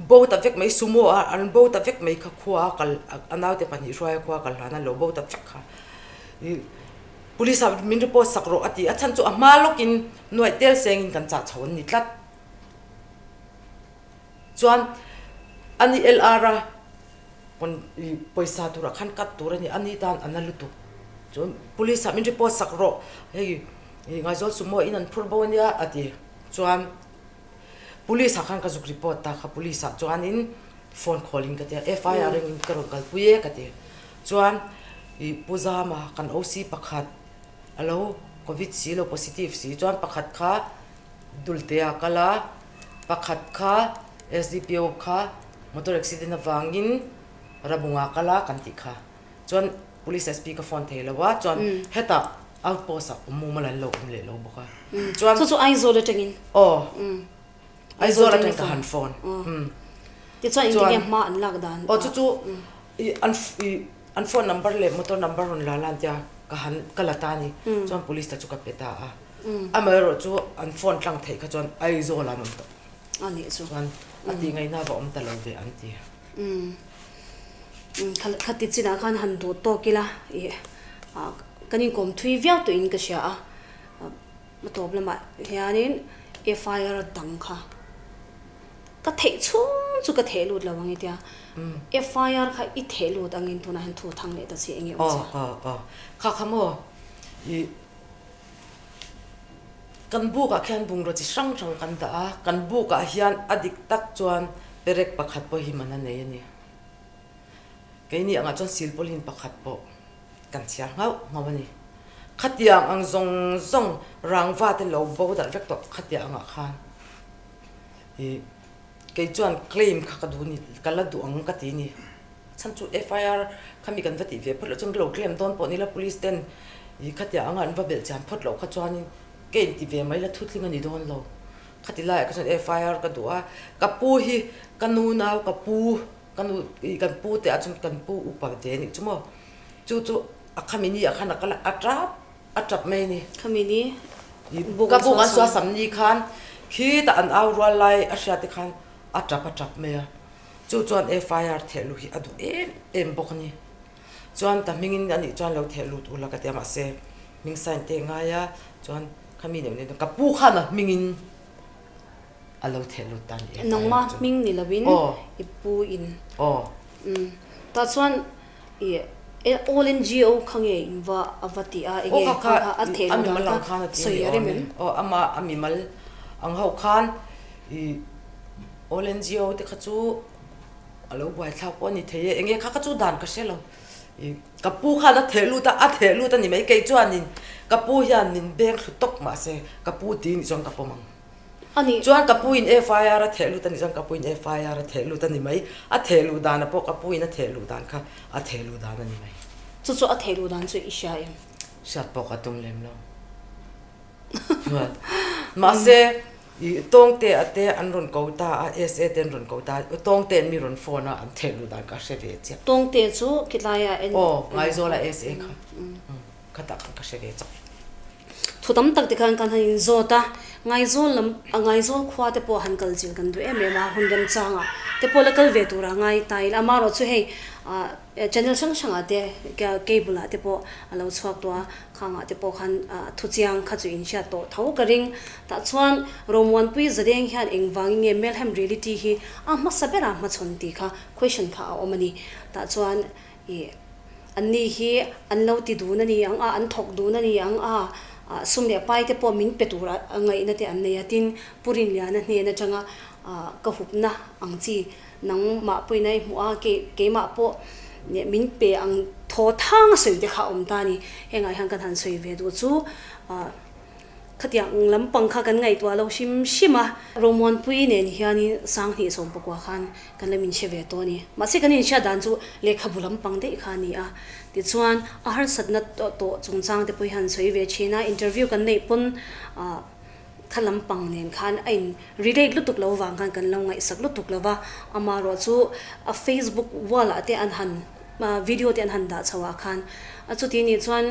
bo ta vek mai, sumo a an bo ta vek mai kha khua a kal, a naute 2 hruaia khua a kal hlan a lo bo ta vek kha. Police ah min report sak rawh a ti, a chhan chu a hma lawkin nuaih tel sengin kan chah chho an ni tlat. Chuan ani LR a pawn i pawisa turah khan cut tur a ni, ani tan a na lutuk. Chuan police ah min report sak rawh, hei i Ngaizawl sumo in an phur bo ania a ti. Chuan police ah khan ka zuk report ta kha, police ah chuanin phone call in ka ti a, FIR engin ka rawn kalpui e ka ti. Chuan i Pu Zama kan OC pakhat a lo covid si lo positive si chuan pakhat kha Dulte a kal a, pakhat kha SDPO kha motor accident avangin Rabunga a kal a kan tih kha. Chuan Police SP ka phone thei lo a, chuan hetah outpost ah awm mumal an lo awm leh lo bawk a. Chuan Chu chu Aizawl atangin? Aw, Aizawl atangin ka han phone. Tichuan engtin nge hma an lak dan? Aw chu chu i an i an phone number leh motor number rawn la la an tia ka han ka la ta a ni. Chuan police te chu ka pe ta a. Amaherawh chu an phone tlang theih kha chuan Aizawl ah an awm tawh. A nih chu. Chuan a tih ngaihna va awm ta lo ve an ti. Khati chinah khan han duh tawk ila i kan inkawm thui viau tawhin ka hria a. A tawp lamah hianin FIR dang kha ka theih chhung chu ka theh lut lo ang i tia. FIR kha i theh lut angin tunah hian thu thang leh ta che eng nge awm che? Aw aw aw kha kha maw i Kan bukah khian bungraw chi hrang hrang kan dah a, kan bukah hian a dik tak chuan perek pakhat pawh hi man a nei a ni. Keini angah chuan silpawlin pakhat pawh kan chhiar nghauh nghauh a ni. Khatiang ang zawng zawng rangva te lo bo darh vek tawh khatiang angah khan ih kei chuan claim kha ka duh a ni, ka la duh ang ka ti a ni. Chhan chu FIR kha mi kan va tih ve phawt loh chuan ka lo claim dawn pawh ni la police ten ih khatiang anga an va belh chian phawt loh kha chuanin ka inti ve mai la thutling a ni dawn lo. Khati laiah kha chuan FIR ka duh a, ka pu hi ka nu nau ka pu ka nu ih kan pu te ah chuan kan pu upa ve a nih chu maw chu chu a khami ni ah khan a kal a a tap a tap mai a ni. Khami ni ka buk an suasam ni khan khitah an au rual lai a hriat te khan a tap a tap mai a. Chu chuan FIR theh luh hi a duh em em bawk a ni. Chuan ka hmingin a nih chuan lo theh lut ula ka ti a, mahse hming sign te ngai a, chuan khami neuh neuh ka pu khan a hmingin a lo theh lut ta a ni FIR chu. Nangma hming ni lovin i pu in. Aw. Umm tah chuan i All NGO kha nge in va a va ti a enge kha kha a theh luh dan kha sawi a rem em? Aw ama a mimal ang ho khan i All NGO te kha chu a lo buaithlak pawh a ni thei e, enge kha kha chu dan ka hre lo. I ka pu khan a theh lut a, a theh lut a ni mai kei chuanin ka pu hian min beng thlu tawp mahse ka pu ti nih chuan ka pawm ang. Chuan ka pu in FIR a theh lut a nih chuan ka pu in FIR a theh lut a ni mai, a theh luh dan ah pawh ka pu in a theh luh dan kha a theh luh dan a ni mai. Chu chu a theh luh dan chu i hria em? Hriat pawh ka tum lem lo. Mahse I Tawngte a te an rawn ko ta a, SA te an rawn ko ta a, Tawngte an mi rawn phone a, an theh luh dan ka hre ve chiah. Tawngte chu khitlaia en. Aw, Ngaizawl a SA kha. Khatah khan ka hre ve chauh. Thu tam tak te khan kan han inzawt a, Ngaizawl lam, Ngaizawl khua te pawh han kal chilh kan duh em em a, hun remchangah te pawh la kal ve tura ngai ta ila, amaherawh chu hei Channel hrang hrangah te, cable ah te pawh a lo chhuak tawh a, khangah te pawh khan thuchiang kha chu in hriat tawh tho ka ring. Tah chuan Romuanpui Zadeng hian engvangin nge Melhem Reality hi a hmasa berah hmachhawn tih kha question kha a awm a ni. Tah chuan ih anni hi an lo ti dun a ni ang a, an thawk dun a ni ang a, sum leh pai te pawh min pe tur a ngaihna te an nei a, tin Pu Rinliana hnen atanga ka hupna ang chi Nangmah pawhin a i hmuh a, keimah pawh Min pe ang thaw thang a sawi te kha a awm ta a ni. Hengah hian kan han sawi ve duh chu khatiang lampang kha kan ngaihtuah lo hrim hrim a. Romuanpui nen hianin Sanghnih sawmpakua khan kan la min hre ve tawh a ni. Mahse kan inhriat dan chu lehkhabu lampang daih kha a ni a. Tichuan a harsatna tawh chungchang te pawh hi han sawi ve thin a, interview kan neih pawn Kha lampang nen khan a in relate lutuk lo vang khan kan lo ngaihsak lutuk lo va, amaherawh chu a facebook wall ah te an han video te an han dah chho ah khan a chuti nih chuan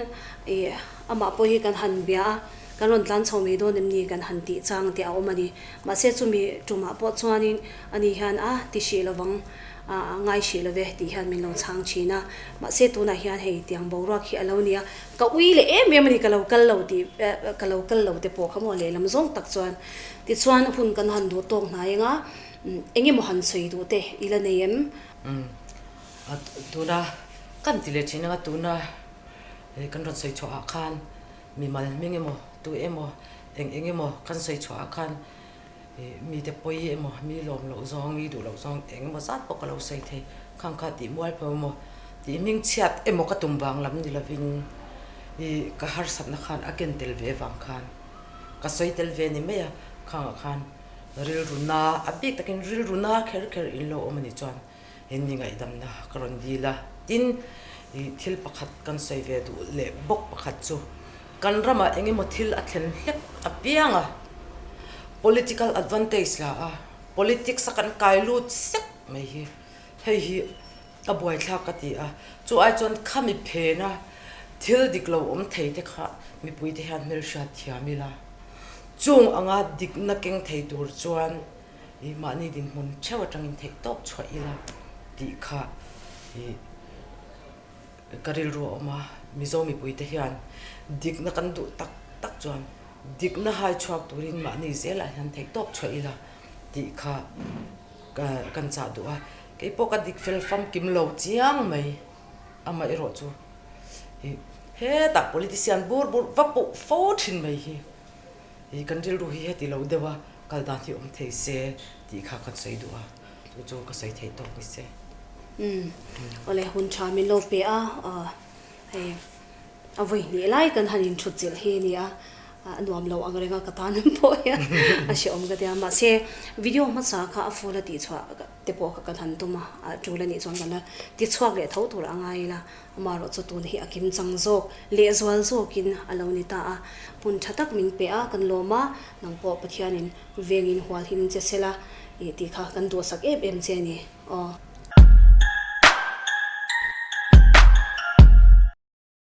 ih amah pawh hi kan han bia a, kan rawn tlan chho mai dawn em ni kan han tih chang te a awm a ni. Mahse chumi tumah pawh chuanin ani hian a ti hrih lovang. A ngai hrih lo ve tih hian min lo chhang thin a, mahse tunah hian hei tiang boruak hi a lo nia, ka ui leh em em a ni, ka lo kal lo tih ka lo kal lo te pawh kha maw lehlam zawng tak chuan tichuan hun kan han duh tawk hnai anga eng emaw han sawi duh te i la nei em? Umm tuna kan ti leh thin anga tuna kan rawn sawi chhuah ah khan mimal hming emaw tu emaw eng eng emaw kan sawi chhuah ah khan Mite pawi emaw, mi lawm loh zawng, mi duh loh zawng eng emaw zat pawh ka lo sawi thei. Khang kha tih mual pho emaw, tih hming chhiat emaw ka tum vang lam ni lovin i ka harsatna khan a ken tel ve vang khan ka sawi tel ve ni mai a. Khangah khan rilru na, a bik takin rilru na kher kher in lo awm a nih chuan in mi ngaihdamna ka rawn dil a. Tin, i thil pakhat kan sawi ve duh leh bawk pakhat chu Kan ramah eng emaw thil a thlen hlek apiang a, political advantage la a, politics a kan kai lut sek mai hi, hei hi ka buaithlak ka ti a, chu ai chuan khami phena thil dik lo awm thei te kha mipui te hian hmelhriat thiam ila, chung anga dikna keng thei tur chuan i mahni dinhmun theuh atangin theih tawp chhuah ila tih kha i. Ka rilru a awm a, Mizo mipuite hian dikna kan duh tak tak chuan dikna hai chhuak turin mahni zelah hian theihtawp chhuah ila tih kha kan chah duh a. Kei pawh ka dik fel famkim lo chiang mai, amaherawh chu hetah politician bur bur va puh fo thin mai hi kan rilru hi heti lo deuh a kal dan hi awm thei se tih kha kan sawi duh a. Chu chu ka sawi theih tawk ni se. Umm awle hun tha min lo pe a, hei a vawi hnih lai kan han inthut chilh hi nia, a nuam lo ang reng a ka tan pawh hian a hrehawm ka tia, mahse video hmasa kha a full a tihchhuah te pawh kha kan han tum a, a tul anih chuan kan la tichhuak leh tho tur a ngai ila, amaherawh chu tun hi a kim chang zawk lehzual zawkin a lo ni ta a, hmun tha tak min pe a kan lawm a, nang pawh Pathianin Vengin hual him che sela i tih kha kan duhsak em em che a ni aw.